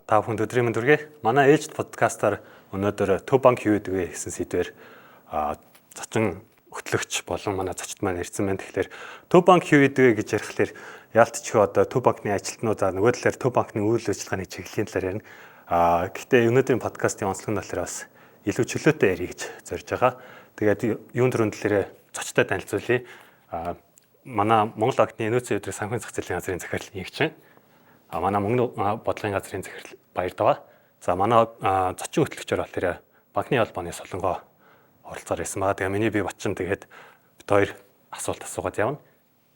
Та бүхэнд өдрийн мэнд хүргэе. Манай ээлжид подкастаар өнөөдөр Төв банк юу гэдэг вэ гэсэн сэдвээр зочин хөтлөгч болон манай зочид маань ирсэн байна. Тэгэхээр Төв банк юу гэдэг вэ гэж ярихлаар яалтчгүй одоо Төв банкны ажилтнууд, за нөгөө талаар Төв банкны үйл ажиллагааны чиглэлийн талаар ярина. Гэхдээ өнөөдрийн подкастын онцлог нь болохоор бас илүү чөлөөтэй ярих гэж зорж байгаа. Тэгээд юун төрөнд талаараа зочтой танилцуулъя. Манай Монгол банкны нөөцийн өдрийн санхүүгийн зах зээлийн газрын захирал Ингчин. Манай мөнгөний бодлогын газрын захирал Баярдаваа. За манай зочин хөтлөгчөөр болохоор банкны холбооны Солонгоо оролцоор ирсэн байгаа. Тэгээ миний бие Батчин, тэгээд бид хоёр асуулт асуугаад явна.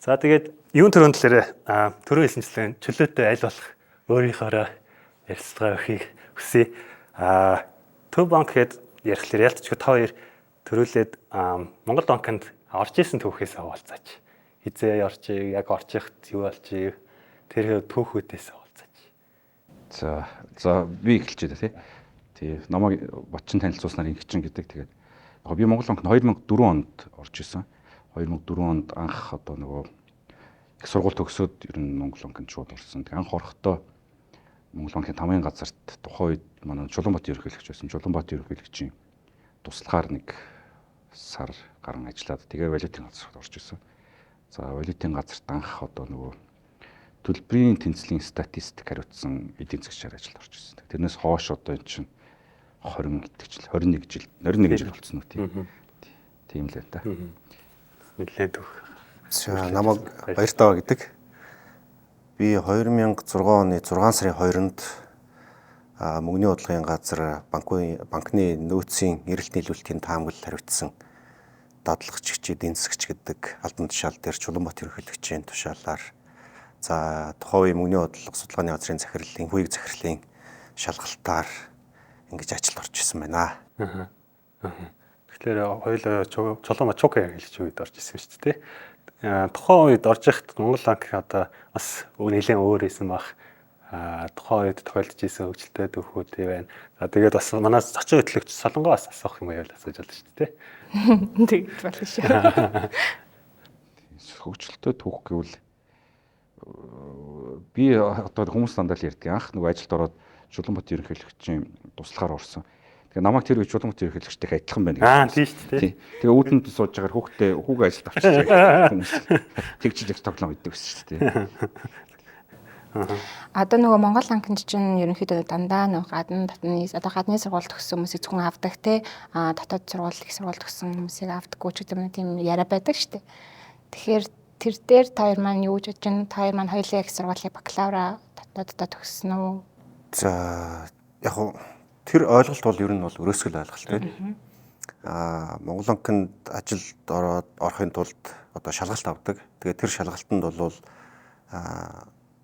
За тэгээд юун төрөнд талаараа түрүү хэлсэнчлэн чөлөөтэй аль болох өөрийнхөөрөө ярилцлага өгөхийг хүсье. Төв банк гээд ярихлаар ялтчгүй та хоёр төрүүлээд Монгол банкнд орж исэн түүхээс хаваалцаач. Хизээ орж, яг орж ихт юу болж, тэр түүхүүдээс хаваалцаач. За би эхэлж байна, тий. Тий, намайг Батчин танилцуулснаар Ингчин гэдэг. Тэгээд яг би Монгол банкнд 2004 онд орж исэн. 2004 онд анх одоо нөгөө их сургууль төгсөөд ер нь Монгол банкнд шууд орсон. Тэгээд анх орохдоо Монгол банкны тамгын газарт тухайн үед манай Чулуунбат ерөнхийлөгч байсан. Чулуунбат ерөнхийлөгчийн туслахаар нэг сар гарan ажиллаад тэгээ валютын газарт орж исэн. За валютын газарт анх одоо нөгөө төлбөрийн тэнцлийн статистик хариуцсан эдийн засгчаар ажилд орж ирсэн. Тэрнээс хойш одоо эн чинь 20 гэдэг жил, 21 жил, 21 жил болцсон уу, тийм. Тийм л байна та. Нэлээд түүх. За намайг Баяртаваа гэдэг. Би 2006 оны 6 сарын 2-нд мөнгөний бодлогын газар банкны нөөцийн эрэлт нийлүүлэлтийн таамаглал хариуцсан дадлагч эдийн засгч гэдэг албан тушаал дээр Чулуунбат ерөнхийлөгчийн тушаалаар, за тухайн үеийн мөнгөний бодлого судалгааны газрын захирлын хүүэг захирлын шалгалтаар ингэж ажилд орж исэн байна. Тэгэхээр хоёул Чулуун Чука хэлж үед орж исэн шүү дээ. Тухайн үед орж ихт Монгол банк одоо бас нэлээд өөр исэн баг. Тухайн үед тохиолдож исэн хөгжилтэй түүхүүд байна. За тэгээд бас манай зочин хөтлөгч Солонгоо бас асуух юм байвал асууж болно шүү дээ. Тэгж болно шүү. Хөгжилтэй түүх гэвэл би одоо хүмүүс дандаа л ярьдаг. Анх нөгөө ажилд ороод Чулуунбат ерөнхийлөгчийн туслахаар орсон. Тэгээ намайг тэр үед Чулуунбат ерөнхийлөгчтэй адилхан байна гэж. Тийм шүү дээ. Тэгээ үүдэнд сууж байгаа хүүхдээ хүүгээ ажилд авчирч хүмүүс тэгжиж их тоглоом өгдөг гэсэн шүү дээ. Одоо нөгөө Монгол банкнд чинь ерөнхийдөө дандаа нөгөө гадна дотны одоо гадны сургууль төгссөн хүмүүсийг зөвхөн авдаг, те, дотоод сургууль, их сургууль төгссөн хүмүүсийг авдаггүй ч гэдэг юм, тийм яриа байдаг шүү дээ. Тэгэхээр тэр дээр та хоёр маань юу гэж бодож байна? Та хоёр маань хоёулаа их сургуулийн бакалавра дотооддоо төгссөн үү? За яг хуу тэр ойлголт бол ер нь бол өрөөсгөл ойлголт, тийм. Монгол банкнд ажилд ороод орохын тулд одоо шалгалт авдаг. Тэгээд тэр шалгалтанд бол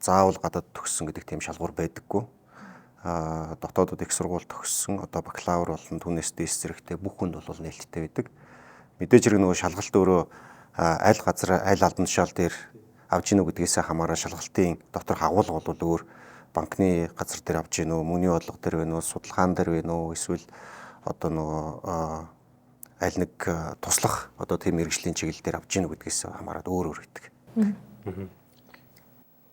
заавал гадаад төгссөн гэдэг тийм шалгуур байдаггүй. Дотоодод их сургууль төгссөн, одоо бакалавр болон түүнээс дээш зэрэгтэй бүх хүнд бол нээлттэй байдаг. Мэдээж хэрэг нөгөө шалгалт өөрөө аль газар, аль албан тушаал дээр авж гинүү гэдгээсээ хамаараа шалгалтын доторх агуулга бол өөр, банкны газар дээр авж гинүү, мөнгөний бодлого дээр вэ нүү, судалгаан дээр вэ нүү, эсвэл одоо нөгөө аль нэг туслах одоо тийм мэргэжлийн чиглэл дээр авж гинүү гэдгээс хамаарат өөр өөр байдаг.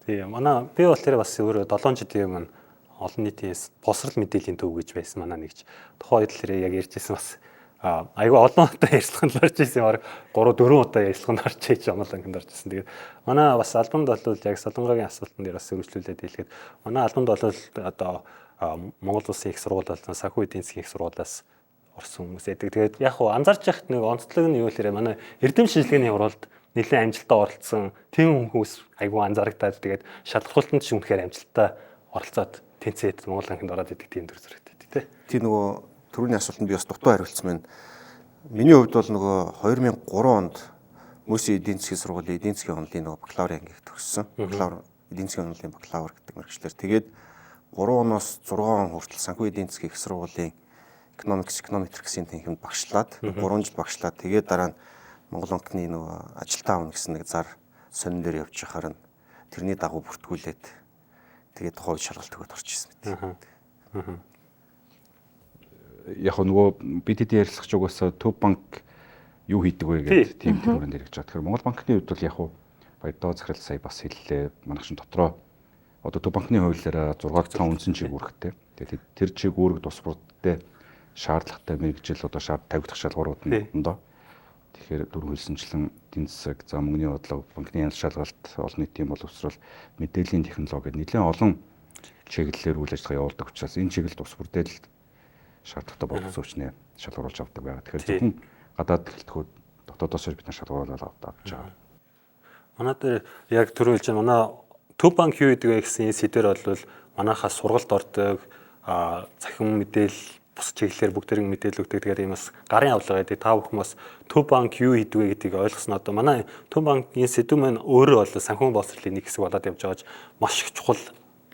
Тийм, манай би бол тэр бас өөрөө 7 жилийн өмнө олон нийтийн боловсрол мэдээллийн төв гэж байсан манай нэгч. Тухайн үед л тэр яг ярьж ирсэн, бас айгүй олон удаа ярилцлаганд орж ирсэн. Бараг 3 4 удаа ярилцлаганд орж иж Монгол банкнд орж ирсэн. Тэгээд манай бас албанд бол яг Солонгогийн асуултан дээр бас өргөжлүүлээд хэлэхэд манай албанд бол одоо Монгол Улсын их сургууль болон санхүү эдийн засгийн их сургуулиас орсон хүмүүс байдаг. Тэгээд яг хуу анзаарч яхад нэг онцлог нь юу гэхээр манай эрдэм шинжилгээний хуралд нэлээд амжилттай оролцсон тийм хүмүүс айгүй анзаарагдаад, тэгээд шалгаруултанд ч үнэхээр амжилттай оролцоод тэнцээд Монгол банкнд ороод идэг тийм төр зурагтай, тий. Тийм, нөгөө түрүүний асуултанд би бас дутуу хариулсан байна. Миний хувьд бол нөгөө 2003 онд Мөсийн эдийн засгийн сургуулийн эдийн засгийн онолын нөгөө бакалаврын ангийг төгссөн. Бакалавр эдийн засгийн онолын бакалавр гэдэг мэргэжлээр. Тэгээд 3 оноос 6 он хүртэл санхүү эдийн засгийн их сургуулийн economics, econometrics-ийн танхимд багшлаад, 3 жил багшлаад, тэгээд дараа нь Монгол банкны нөгөө ажилтаа авна гэсэн нэг зар сонин дээр явж байхаар нь тэрний дагуу бүртгүүлээд, тэгээд тухайн үед шалгалт өгөөд орж ирсэн мэт. Яг нөгөө бид хэдийн ярилцах угаасаа Төв банк юу хийдэг вэ гэдэг тийм тэрүүрэн дээр гэж байгаа. Тэгэхээр Монгол банкны хувьд бол яг хуу Баярдаа захирал сая бас хэллээ. Манайх шин дотроо Одоо Төв банкны хуулиараа 6 7 үндсэн чиг үүрэгтэй. Тэгээд тэр чиг үүрэг тус бүрдээ шаардлагатай мэргэжил одоо тавигдах шалгуурууд нь ондоо. Тэгэхээр дөрвөн хэлсэнчлэн эдийн засаг, за мөнгөний бодлого, банкны хяналт шалгалт, олон нийтийн боловсрол, мэдээллийн технологи гэдэг нэлээд олон чиглэлээр үйл ажиллагаа явуулдаг учраас энэ чиглэлд тус бүрдээ л шаардлагатай боловсон хүчнээ шалгаруулж авдаг байгаа. Тэгэхээр зөвхөн гадаад эхэлтэхүүд дотоодоос бид нар шалгаруулаад авч байгаа. Манай дээр яг түрүү хэлж манай Төв банк юу гэдэг вэ гэсэн энэ сэдвэр бол манайхаа сургалт ордог, цахим мэдээлэл бус чиглэлээр бүгдэрийн мэдээлэл өгдөг. Тэгэхээр ийм бас гарын авлага гэдэг. Та бүхэн бас Төв банк юу хийдэг вэ гэдгийг ойлгосон. Одоо манай Төв банк энэ сэдв маань өөрөө бол санхүүгийн боловсролын нэг хэсэг болоод явж байгааж маш их чухал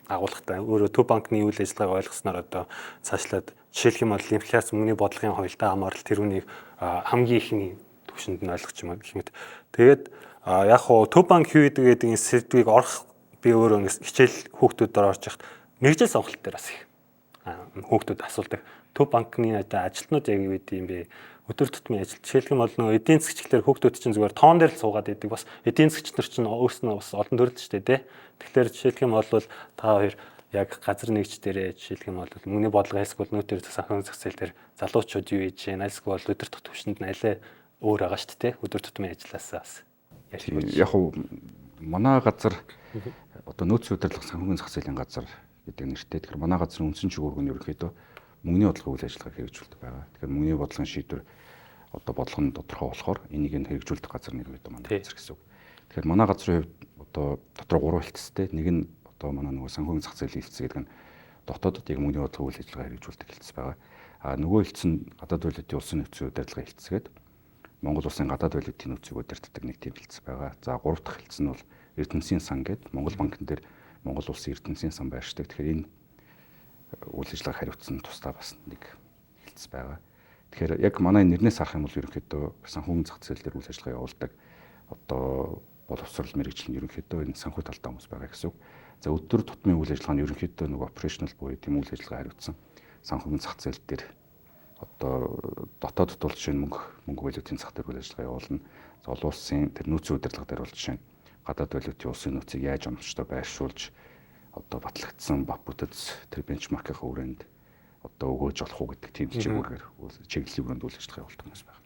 агуулгатай. Өөрөө Төв банкны үйл ажиллагааг ойлгосноор одоо цаашлаад жишээлх юм бол инфляц, мөнгөний бодлогын хуйлдаа хамаарал тэр үнийг хамгийн ихний түвшинд нь ойлгох юм гэх мэт. Тэгээд яг хуу Төв банк юу хийдэг гэдэг энэ сэдвийг орох би өөрөө хичээл хүүхдүүдээр орж яхад мэргэжил сонголт дээр бас их хүүхдүүд асуулдаг. Төв банкны одоо ажилтнууд яг юу гэдэг юм бэ? Өдөр тутмын ажил. Жишээлх юм бол нөгөө эдийн засгчлэр хүүхдүүд чинь зүгээр тоон дээр л суугаад идэг. Бас эдийн засгч нар чинь өөрснөө бас олон төрөл шүү дээ, тэ. Тэгэхээр жишээлх юм бол та хоёр яг газар нэгж дээрээ жишээлх юм бол мөнгөний бодлого эсвэл нөөтөр санхүүгийн зах зээл дээр залуучууд юу хийж байна? Альсгүй бол өдөр тутмын түвшинд нь алей өөр байгаа шүү дээ, тэ. Өдөр тутмын ажлаасаа бас ярьж байна. Яг уу манай газар одоо нөөцийн удирдлага санхүүгийн зах зээлийн газар гэдэг нэртэй. Тэгэхээр манай газрын үндсэн чиг үүрэг нь ерөнхийдөө мөнгөний бодлогын үйл ажиллагааг хэрэгжүүлдэг байгаа. Тэгэхээр мөнгөний бодлогын шийдвэр одоо бодлого нь тодорхой болохоор энийг нь хэрэгжүүлдэг газар нэг гэдэг манай газар гэсэн үг. Тэгэхээр манай газрын хувьд одоо дотор гурван хэлтстэй. Нэг нь одоо манай нөгөө санхүүгийн зах зээлийн хэлтс гэдэг нь дотоодод яг мөнгөний бодлогын үйл ажиллагаа хэрэгжүүлдэг хэлтс байгаа. А нөгөө хэлтс нь гадаад валютын улсын нөөцийн удирдлагын хэлтс гэдэг Монгол улсын гадаад валютын нөөцийг удирддаг нэг тийм хэлтс байгаа. За гурав дахь хэлтс нь бол Эрдэнэсийн сан гэдэг Монгол банкн дээр Монгол улсын Эрдэнэсийн сан байршдаг. Тэгэхээр энэ үйл ажиллагааг хариуцсан тусдаа бас нэг хэлтс байгаа. Тэгэхээр яг манай нэрнээс харах юм бол ерөнхийдөө санхүүгийн зах зээл дээр үйл ажиллагаа явуулдаг одоо боловсрол мэргэжил нь ерөнхийдөө энэ санхүү талтай хүмүүс байгаа гэсэн үг. За өдөр тутмын үйл ажиллагаа нь ерөнхийдөө нөгөө operational буюу тийм үйл ажиллагаа хариуцсан санхүүгийн зах зээл дээр одоо дотоодд бол жишээ нь мөнгө валютын зах дээр үйл ажиллагаа явуулна. За олон улсын тэр нөөцийн удирдлага дээр бол жишээ нь гадаад валютын улсын нөөцийг яаж оновчтой байршуулж одоо батлагдсан бат бүтэц тэр бенчмаркийн хүрээнд одоо өгөөж болох уу гэдэг тийм чиглэлээр чиглэлийн хүрээнд үйл ажиллагаа явуулдаг хүмүүс байна.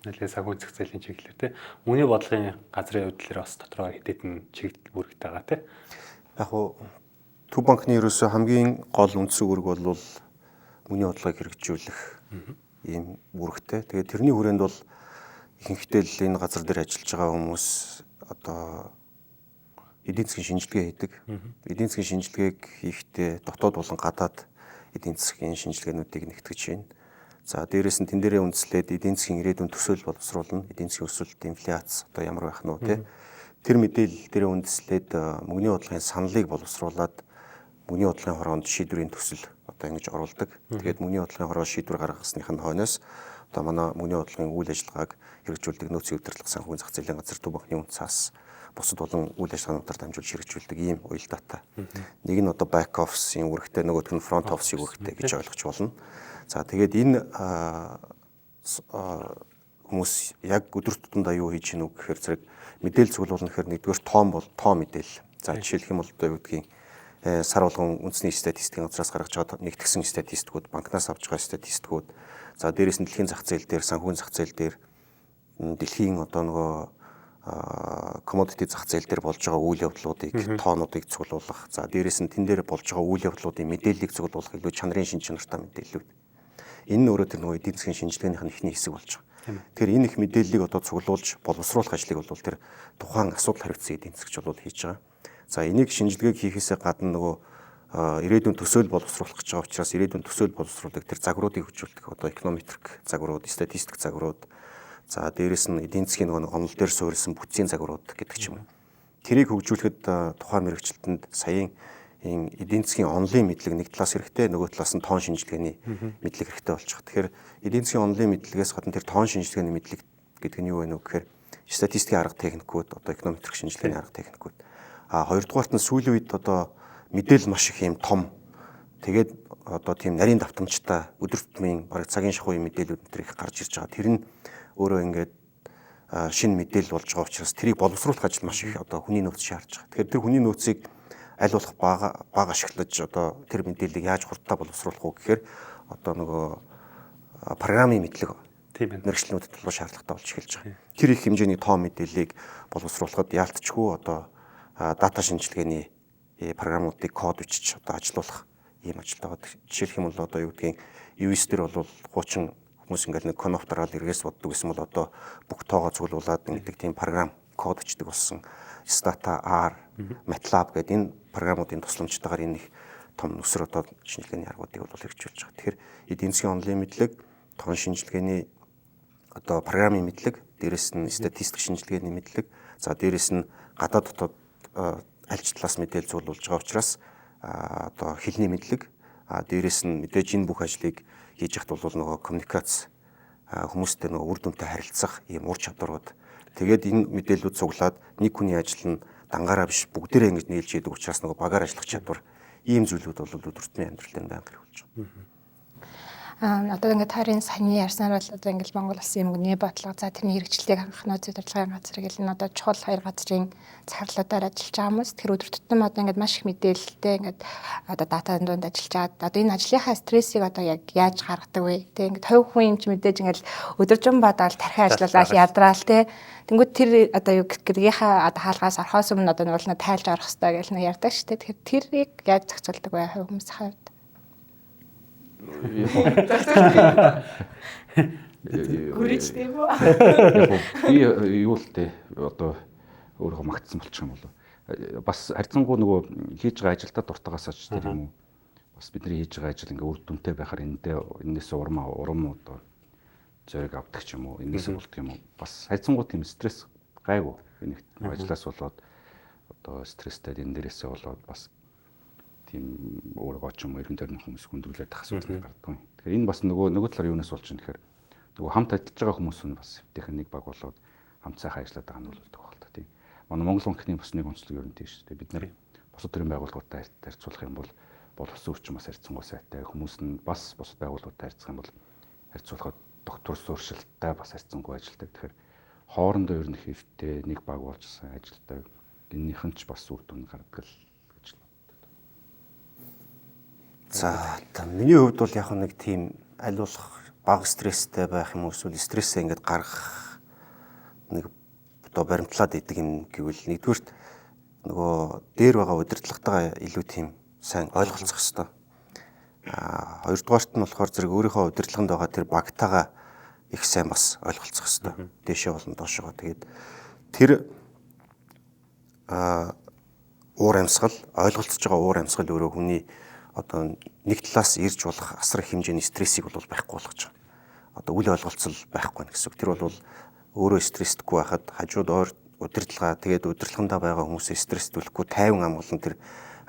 Нэлээд санхүү зах зээлийн чиглэлээр тий. Мөнгөний бодлогын газрын хувьд бас тодорхой хэд хэдэн чиглэл үүрэгтэй байгаа тий. Яг уу Төв банкны ерөөсөө хамгийн гол үндсэн үүрэг бол мөнгөний бодлогыг хэрэгжүүлэх ийм үүрэгтэй. Тэгээд тэрний хүрээнд бол ихэнхдээ л энэ газар дээр ажиллаж байгаа хүмүүс одоо эдийн засгийн шинжилгээ хийдэг. Эдийн засгийн шинжилгээг хийхдээ дотоод болон гадаад эдийн засгийн шинжилгээнүүдийг нэгтгэж байна. За дээрээс нь тэн дээрээ үндэслээд эдийн засгийн ирээдүйн төсөөл боловсруулна. Эдийн засгийн өсөлт, инфляц одоо ямар байх нь вэ те. Тэр мэдээлэл дээрээ үндэслээд мөнгөний бодлогын саналыг боловсруулад мөнгөний бодлогын хороонд шийдвэрийн төсөл одоо ингэж оруулдаг. Тэгээд мөнгөний бодлогын хороо шийдвэр гаргасных нь хойноос одоо манай мөнгөний бодлогын үйл ажиллагааг хэрэгжүүлдэг нөөцийн удирдлага санхүүгийн зах зээлийн газар Төв банкны үнцаас бусад болон үйл ажиллагаануудаар дамжуулж хэрэгжүүлдэг ийм уялдаатай. Нэг нь одоо back office-ийн үүрэгтэй, нөгөөх нь front office-ийн үүрэгтэй гэж ойлгож болно. За тэгээд энэ хүмүүс яг өдөр тутамдаа юу хийж гинүү гэхээр зэрэг мэдээлэл цуглуулна гэхээр нэгдүгээр тоон бол тоо мэдээлэл. За жишээлх юм бол одоо юу гэдгийг сар болгон үндэсний статистикийн газраас гаргаж байгаа нэгтгсэн статистикууд, банкнаас авч байгаа статистикууд, за дээрээс нь дэлхийн зах зээл дээр, санхүүгийн зах зээл дээр, дэлхийн одоо нөгөө commodity зах зээл дээр болж байгаа үйл явдлуудыг, тоонуудыг цуглуулах. За дээрээс нь тэн дээр болж байгаа үйл явдлуудын мэдээллийг цуглуулах илүү чанарын шин чанартай мэдээллүүд. Энэ нь өөрөө тэр нөгөө эдийн засгийн шинжилгээнийх нь эхний хэсэг болж байгаа. Тэгэхээр энэ их мэдээллийг одоо цуглуулж боловсруулах ажлыг бол тэр тухайн асуудал хариуцсан эдийн засгч бол хийж байгаа. За энийг шинжилгээг хийхээсээ гадна нөгөө ирээдүйн төсөөл боловсруулах гэж байгаа учраас ирээдүйн төсөөл боловсруулах тэр загваруудыг хөгжүүлдэг. Одоо эконометрик загварууд, статистик загварууд, за дээрэс нь эдийн засгийн нөгөө онол дээр суурилсан бүтцийн загварууд гэдэг ч юм уу. Тэрийг хөгжүүлэхэд тухайн мэргэжилтэнд саяын энэ эдийн засгийн онолын мэдлэг нэг талаас хэрэгтэй, нөгөө талаас нь тоон шинжилгээний мэдлэг хэрэгтэй болчих. Тэгэхээр эдийн засгийн онолын мэдлэгээс гадна тэр тоон шинжилгээний мэдлэг гэдэг нь юу вэ гэхээр статистикийн арга техникүүд, одоо эконометрик шинжилгээний арга техникүүд. А хоёрдугаарт нь сүүлийн үед одоо мэдээлэл маш их юм том. Тэгээд одоо тийм нарийн давтамжтай өдөр тутмын бараг цагийн шахуу юм мэдээлүүд энэ их гарч ирж байгаа. Тэр нь өөрөө ингээд шинэ мэдээлэл болж байгаа учраас тэрийг боловсруулах ажил маш их одоо хүний нөөц шаардж байгаа. Тэгэхээр тэр хүний нөөцийг аль болох бага ашиглаж одоо тэр мэдээллийг яаж хурдтай боловсруулах уу гэхээр одоо нөгөө программын мэдлэг мэргэжлэнүүдэд бол шаардлагатай болж эхэлж байгаа. Тэр их хэмжээний тоо мэдээллийг боловсруулахад яалтчгүй одоо дата шинжилгээний программуудыг код бичиж одоо ажилуулах ийм ажил байгаа. Жишээлх юм бол одоо юу гэдгийг US дээр бол хуучин хүмүүс ингээл нэг коноф дараал эргээс боддог гэсэн бол одоо бүх тоогоо цуглуулад ингэдэг тийм програм код бичдэг болсон. Stata, R, MATLAB гэдэг энэ программуудын тусламжтайгаар энэ их том нүсэр одоо шинжилгээний аргуудыг бол хэрэгжүүлж байгаа. Тэгэхээр эдийн засгийн онолын мэдлэг, тоон шинжилгээний одоо программын мэдлэг, дээрэс нь статистик шинжилгээний мэдлэг, за дээрэс нь гадаад дотоод аль ч талаас мэдээлэл цуглуулж байгаа учраас одоо хэлний мэдлэг, дээрэс нь мэдээж энэ бүх ажлыг хийж яхад бол нөгөө коммуникац хүмүүстэй нөгөө үр дүнтэй харилцах ийм ур чадварууд. Тэгээд энэ мэдээллүүд цуглаад нэг хүний ажил нь дангаараа биш бүгдээрээ ингэж нийлж хийдэг учраас нөгөө багаар ажиллах чадвар ийм зүйлүүд бол өдөр тутмын амьдралын байнга хэрэгжиж байгаа. Одоо ингээд тарын саяны ярьснаар бол одоо ингээд Монгол улсын мөнгөний бодлого, за тэрний хэрэгжилтийг хангах нөөц удирдлагын газар гэл энэ одоо чухал хоёр газрын захирлуудаар ажиллаж байгаа хүмүүс. Тэр өдөр тутам одоо ингээд маш их мэдээлэлтэй ингээд одоо датан дунд ажиллаж байгаа. Одоо энэ ажлынхаа стрессийг одоо яг яаж гаргадаг вэ? Тэ ингээд хувь хүн юм чи мэдээж ингээд өдөржин бодоол тархи ажиллалаа ядраал тэ. Тэнгүүд тэр одоо юу гэргийнхаа одоо хаалгаас орохоос өмнө одоо нэг тайлж орох хэрэгтэй гэж нэг ярьдаг шүү дээ. Тэгэхээр тэрийг яаж зохицуулдаг вэ хувь хүмүүсийн хувьд? Гүрэж тийм үү? Би юу л дээ одоо өөрийгөө магтсан болчих юм болов. Бас харьцангуй нөгөө хийж байгаа ажилдаа дуртайгаас ч тэр юм уу. Бас бидний хийж байгаа ажил ингээ үр дүнтэй байхаар энэс урам одоо зориг авдаг ч юм уу, энэс болдго юм уу. Бас харьцангуй тийм стресс гайгүй. Энэ ажлаас болоод одоо стресстэй энэ дээрээсээ болоод бас тийм өөрийгөө ч юм уу эргэн тойрны хүмүүс хүндрүүлээд асуудал гардаг юм. Тэгэхээр энэ бас нөгөө талаар юунаас болж юм гэхээр нөгөө хамт ажиллаж байгаа хүмүүс нь бас эвтэйхэн нэг баг болоод хамт сайхан ажиллаад байгаа нь болдог байх л та тийм. Манай Монгол банкны бас нэг онцлог ер нь тийм шүү дээ. Бид нэр бусад төрлийн байгууллагуудтай харьцуулах юм бол боловсон хүчин бас харьцангуй сайтай. Хүмүүс нь бас бусад байгууллагуудтай харьцах юм бол харьцуулахад доктор сууршилттай бас харьцангуй ажилладаг. Тэгэхээр хоорондоо ер нь хэвтэй нэг баг болж сайн ажилладаг. Эннийх нь ч бас үр дүн гардаг л. За миний хувьд бол яг нэг тийм аль болох бага стресстэй байх юм уу эсвэл стрессээ ингээд гаргах нэг одоо баримтлаад идэг юм гэвэл нэгдүгüрт нөгөө дээр байгаа удирдлагатайгаа илүү тийм сайн ойлголцох хэвээр. Хоёрдугаарт нь болохоор зэрэг өөрийнхөө удирдлаганд байгаа тэр багтайгаа их сайн бас ойлголцох хэвээр. Дээшээ болон доошоо. Тэгээд тэр уур амьсгал, ойлголцож байгаа уур амьсгал өөрөө хүний одоо нэг талаас ирж болох асар их хэмжээний стрессийг бол байхгүй болгож байгаа. Одоо үл ойлголцол байхгүй нэ гэсэн үг. Тэр бол өөрөө стресстгүй байхад хажууд ойр удирдлага тэгээд удирдлагандаа байгаа хүмүүсээ стресстүүлэхгүй тайван амгалан тэр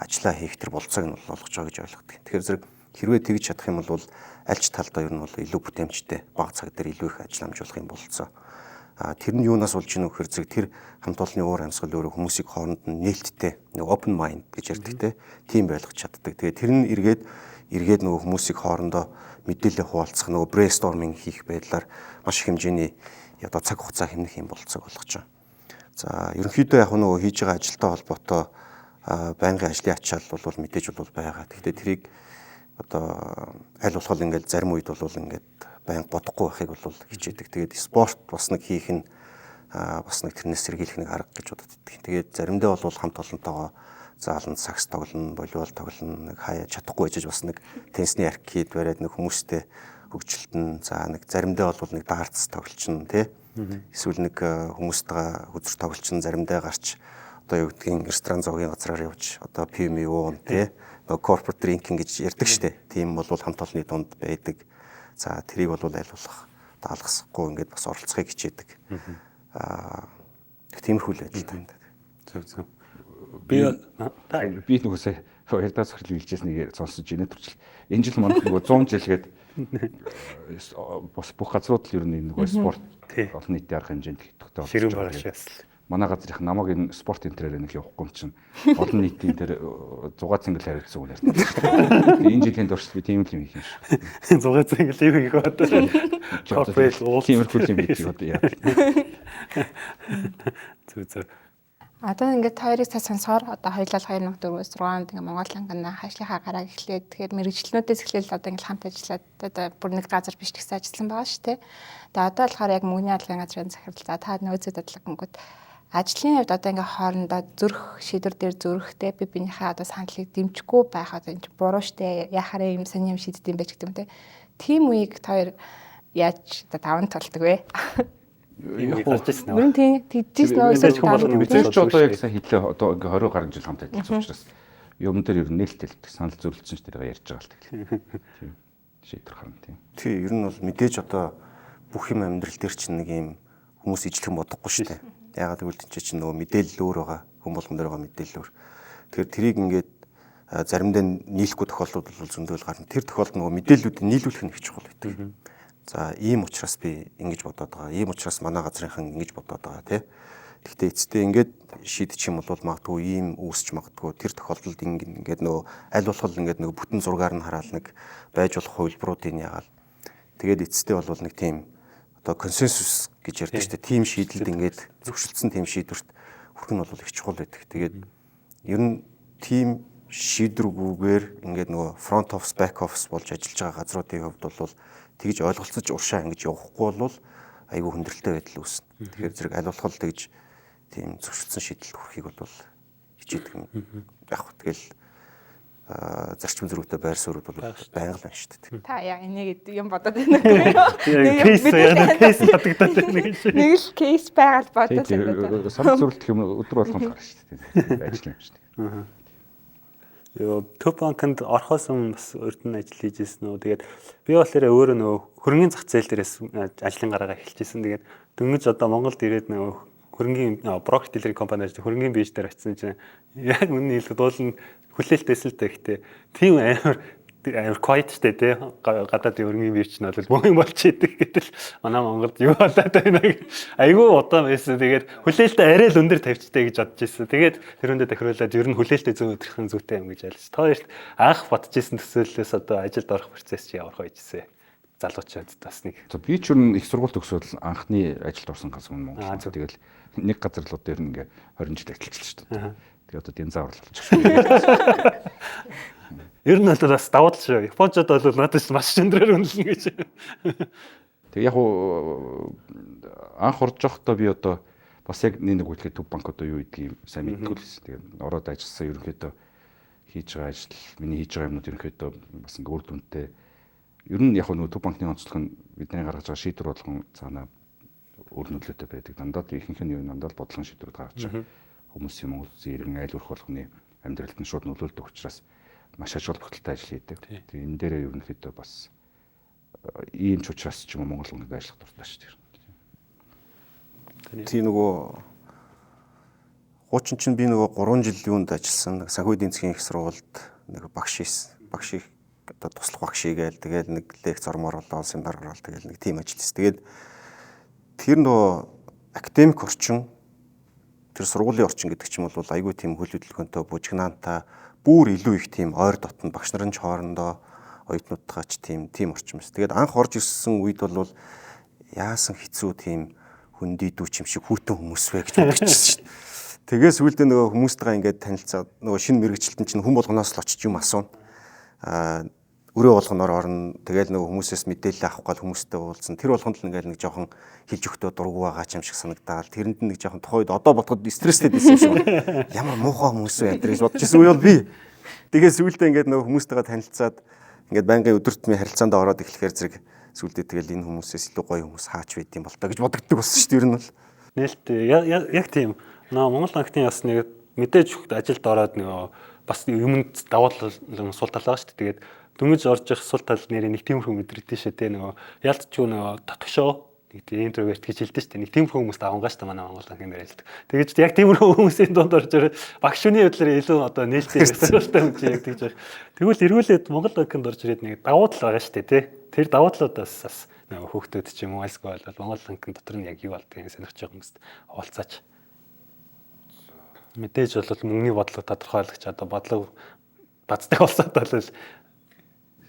ажлаа хийх тэр болцоог нь бол олгож байгаа гэж ойлгодог. Тэгэхээр зэрэг хэрвээ тэгж чадах юм бол аль ч талдаа ер нь бол илүү бүтээмжтэй бага цаг дээр илүү их ажил амжуулах юм болцоо. Тэр нь юунаас болж ийнө гэхээр зэрэг тэр хамт олонны уур амьсгал өөрөө хүмүүсийг хооронд нь нээлттэй нэг open mind гэж ярьдаг те тийм байлгаж чаддаг. Тэгээд тэр нь эргээд нөгөө хүмүүсийг хоорондоо мэдээлэл хуваалцах нөгөө brainstorming хийх байдлаар маш их хэмжээний одоо цаг хугацаа хэмнэх юм болцоог олгож байгаа. За ерөнхийдөө яг нөгөө хийж байгаа ажилтай холбоотой байнгын ажлын ачаал бол мэдээж бол байгаа. Гэхдээ тэрийг одоо аль болох ингээл зарим үед бол ингээд байнга бодохгүй байхыг бол хичээдэг. Тэгээд спорт бас нэг хийх нь бас нэг тэрнээс сэргийлэх нэг арга гэж боддог. Тэгээд заримдаа бол хамт олонтойгоо зааланд сакс тоглоно, волейбол тоглоно, нэг хаяа чадахгүй байж бас нэг теннисний аркид бариад нэг хүмүүстэй хөгжилтэн. За нэг заримдаа бол нэг дартс тоглолчно тий. Эсвэл нэг хүмүүстэйгээ хөзөр тоглолчно, заримдаа гарч одоо юу гэдгийг ресторан зоогийн газраар явж одоо пив уун тий. Нөгөө corporate drinking гэж ярьдаг штэ. Тийм бол хамт олонны дунд байдаг. За тэрийг бол аль болох даалгасахгүй ингээд бас оролцохыг хичээдэг. Тиймэрхүү л байдалтай юм байна. Зөв зөв. Би нөгөөсөө ярьдаа цохил хэлжсэнийг сонсож инээ төрчл. Энэ жил манайх нөгөө 100 жил гээд бас бүх газрууд л ер нь нөгөө спорт олон нийтийн арга хэмжээнд идэвхтэй болж ширүүн байгаа шээс. Манай газрынх намайг энэ спорт энтрээр нэг явахгүй юм чинь олон нийтийн тэр 6 цэнгэл хариуцсан хүн ярьдаг шүү дээ. Энэ жилийн туршид би тийм л юм хийх юм шүү. 6 цэнгэл юу хийх вэ? Corporate уул тиймэрхүү юм хийх одоо яа. Зөв зөв. Одоо ингээд та хоёрыг цаа сонсохоор одоо хоёулаа 2004-өөс 6 онд ингээд Монгол банкнд ажлынхаа гарааг эхлээд, тэгэхээр мэргэжлэнүүдээс эхлээл одоо ингээд хамт ажиллаад, одоо бүр нэг газар биш ч гэсэн ажилласан байгаа шүү дээ. Тэгээ одоо болохоор яг мөнгөний алгын газрын захирал, за та нөөцөд бодлого гингүүд ажлын хувьд одоо ингээд хоорондоо зүрх шийдвэр дээр зүрхтэй би биенийхээ одоо саналыг дэмжихгүй байх, одоо энэ буруу штэ, яхаараа юм сони юм шийддэг юм бэ ч гэдэг юм те. Тийм үеийг та хоёр яаж одоо даван тулдаг вэ? Яг гарч ирсэн үү? Тийм, тэгжсэн үү? Мэдээж хүн болгоно. Мэдээж ч одоо яг сайн хэлээ, одоо ингээ 20 гаруй жил хамт ажилласан учраас юм дээр ер нь нээлттэй санал зөвлөсөн ч тэрийг ярьж байгаа л тэгэл. Тийм. Шийдвэр гарна тийм. Тий, ер нь бол мэдээж одоо бүх юм амьдрал дээр чинь нэг юм хүмүүс ижлэхэн бодохгүй шүү дээ. Ягаад гэвэл энэ чинь нөгөө мэдээлэл өөр байгаа. Хүн болгон дээр байгаа мэдээлэл өөр. Тэгэхээр тэрийг ингээд заримдаа нийлэхгүй тохиолдлууд бол зөндөл гарна. Тэр тохиолдолд нөгөө мэдээллүүдийг нийлүүлэх нь их чухал байдаг. За, ийм учраас би ингэж бодоод байгаа. Ийм учраас манай газрынхан ингэж бодоод байгаа тий. Гэхдээ эцэстээ ингээд шийдчих юм бол магадгүй ийм үүсч магадгүй, тэр тохиолдолд ингээд нөгөө аль болох ингээд нөгөө бүтэн зургаар нь хараад нэг байж болох хувилбаруудыг яагаал. Тэгээд эцэстээ бол нэг тийм одоо консенсус гэж ярьдаг шүү дээ. Тийм шийдэлд ингээд зөвшөлдсөн тийм шийдвэрт хүрэх нь бол их чухал байдаг. Тэгээд ер нь тийм шийдвэргүйгээр ингээд нөгөө front office, back office болж ажиллаж байгаа газруудын хувьд бол тэгж ойлголцож уршаа ингэж явахгүй бол айгүй хүндрэлтэй байдал үүснэ. Тэгэхээр зэрэг аль болох тэгж тийм зөвшөлдсөн шийдэлд хүрэхийг бол хичээдэг юм. Яг хөө тэгэл зарчим зөрүүтэй байр суурьуд бол байнга л байна шүү дээ. Та яа энийг юм бодоод байна уу? Case яа, case бодогдоод байна гэж. Нэг л case байгаа л бодоод байна. Санал зөрүүлэх юм өдөр болгон гарна шүү дээ. Ажил юм шүү дээ. Йоо, Төв банкнд орохоос өмнө бас урд нь ажил хийж ирсэн үү. Тэгээд би болохоор өөрөө нөгөө хөрөнгөний зах зээл дээрээс ажлын гараагаа эхэлж ирсэн. Тэгээд дөнгөж одоо Монголд ирээд нөгөө хөрөнгөний broker dealer компани ажил хөрөнгөний бирж дээр очисон чинь яг үнэн хэлэхэд уул нь хүлээлтээс л дээ. Гэхдээ тийм амар амар quiet штэ тий, гадаадын хөрөнгөний бирж нь бол бүх юм болж идэг гэтэл манай Монголд юу болоод байна гэх айгүй удаан байсан. Тэгээд хүлээлтээ арай л өндөр тавьчтай гэж бодож ирсэн. Тэгээд тэр хүндээ тохируулаад ер нь хүлээлтээ зөв өдрөх нь зүйтэй юм гэж айлж. Та хоёрт анх бодож ирсэн төсөөллөөс одоо ажилд орох процесс чи ямар байж ирсэн? Залуучууд бас нэг. За, би ч ер нь их сургууль төгсөөд анхны ажилд орсон газар нь Монгол. Тэгэл нэг газар л одоо ер нь ингээ 20 жил ажиллаж шүү дээ. Тэгээ одоо динзавр л болчихсон. Ер нь бол бас давуу тал шүү. Японочууд бол надад ч маш өндрөөр үнэлнэ гэж. Тэг яг уу анх орж явахдаа би одоо бас яг нэг үлдэхэд Төв банк одоо юу гэдгийг сайн мэддэггүй л байсан. Тэгээд ороод ажилласан, ерөнхийдөө хийж байгаа ажил, миний хийж байгаа юмнууд ерөнхийдөө бас ингээ үр дүнтэй. Ер нь яг нөгөө Төв банкны онцлог нь бидний гаргаж байгаа шийдвэр болгон цаанаа үр нөлөөтэй байдаг. Дандаа ихэнх нь ер нь дандаа л бодлогын шийдвэрүүд гаргаж байгаа. Хүмүүсийн, Монгол улсын иргэн айл өрх болгоны амьдралд нь шууд нөлөөлдөг учраас маш ач холбогдолтой ажил хийдэг. Тэгээ энэ дээрээ ерөнхийдөө бас ийм ч учраас ч юм уу Монгол банкнд ажиллах дуртай шүү дээ. Тийм, нөгөө хуучин чинь би нөгөө 3 жил юунд ажилласан. Нэг санхүү эдийн засгийн их сургуульд нэг багш хийсэн. Багш одоо туслах багш хийгээл, тэгэл нэг лекц ормоор болоо, семинар ороод, тэгэл нэг тийм ажил хийсэн. Тэгээд тэр нөгөө академик орчин, тэр сургуулийн орчин гэдэг чинь бол айгүй тийм хөл хөдөлгөөнтэй, бужигнаантай, бүр илүү их тийм ойр дотно багш нарын ч хоорондоо оюутнуудтайгаа ч тийм орчин байсан. Тэгээд анх орж ирсэн үед бол яасан хэцүү тийм хөндийдүү юм шиг хүйтэн хүмүүс вэ гэж бодчихсон шүү дээ. Тэгээ сүүлдээ нөгөө хүмүүстэйгээ ингээд танилцаад, нөгөө шинэ мэргэжилтэн чинь хүн болгоноос л очиж юм асууна. Өрөө болгоноор орно. Тэгэл нөгөө хүмүүсээс мэдээлэл авах гал хүмүүстэй уулзсан. Тэр болгонд л ингээд нэг жоохон хэлж өгтөө дургу байгаа ч юм шиг санагдаал. Тэрэнд нэг жоохон тухайн үед одоо бодоход стресстэй байсан юм шиг. Ямар муухай хүмүүс вэ гэж бодож ирсэн үе бол би. Тэгээ сүүлдээ ингээд нөгөө хүмүүстэйгээ танилцаад, ингээд байнгын өдөр тутмын харилцаанд ороод эхлэхээр зэрэг сүүлдээ тэгэл энэ хүмүүсээс илүү гоё хүмүүс хаач байд юм бол та гэж бодогддог болсон шүү дээ ер нь бол. Нээлттэй яг тийм. Наа Монгол банкны бас нэг мэдээж ажилд ороод нөгөө бас юмд давуу тал, сул тал байгаа шүү дээ. Тэгээд дөнгөж орж явах сул тал нэрээ нэг тиймэрхүү мэдрэгдэн шүү дээ. Нөгөө ялцчгүй нөгөө дотгошоо нэг тийм интроверт гэж хэлдэг шүү дээ. Нэг тиймэрхүү хүмүүс давангаа шүү дээ манай Монгол банкны дээр ажилладаг. Тэгэж яг тиймэрхүү хүмүүсийн дунд орж ирээд багш хүний байдлаар илүү одоо нээлттэй хариулттай юм чи яг тэгж байх. Тэгвэл эргүүлээд Монгол банкнд орж ирээд нэг давуу тал байгаа шүү дээ, тий. Тэр давуу талуудаас бас нөгөө хүүхдүүд ч юм уу альсгүй бол Монгол банкн дотор нь яг юу болдгийг сонирхож байгаа хүмүүст хуваалцаач. Мэдээж бол мөнгөний бодлого тодорхойлогч одоо бодлого бацдаг болсод бол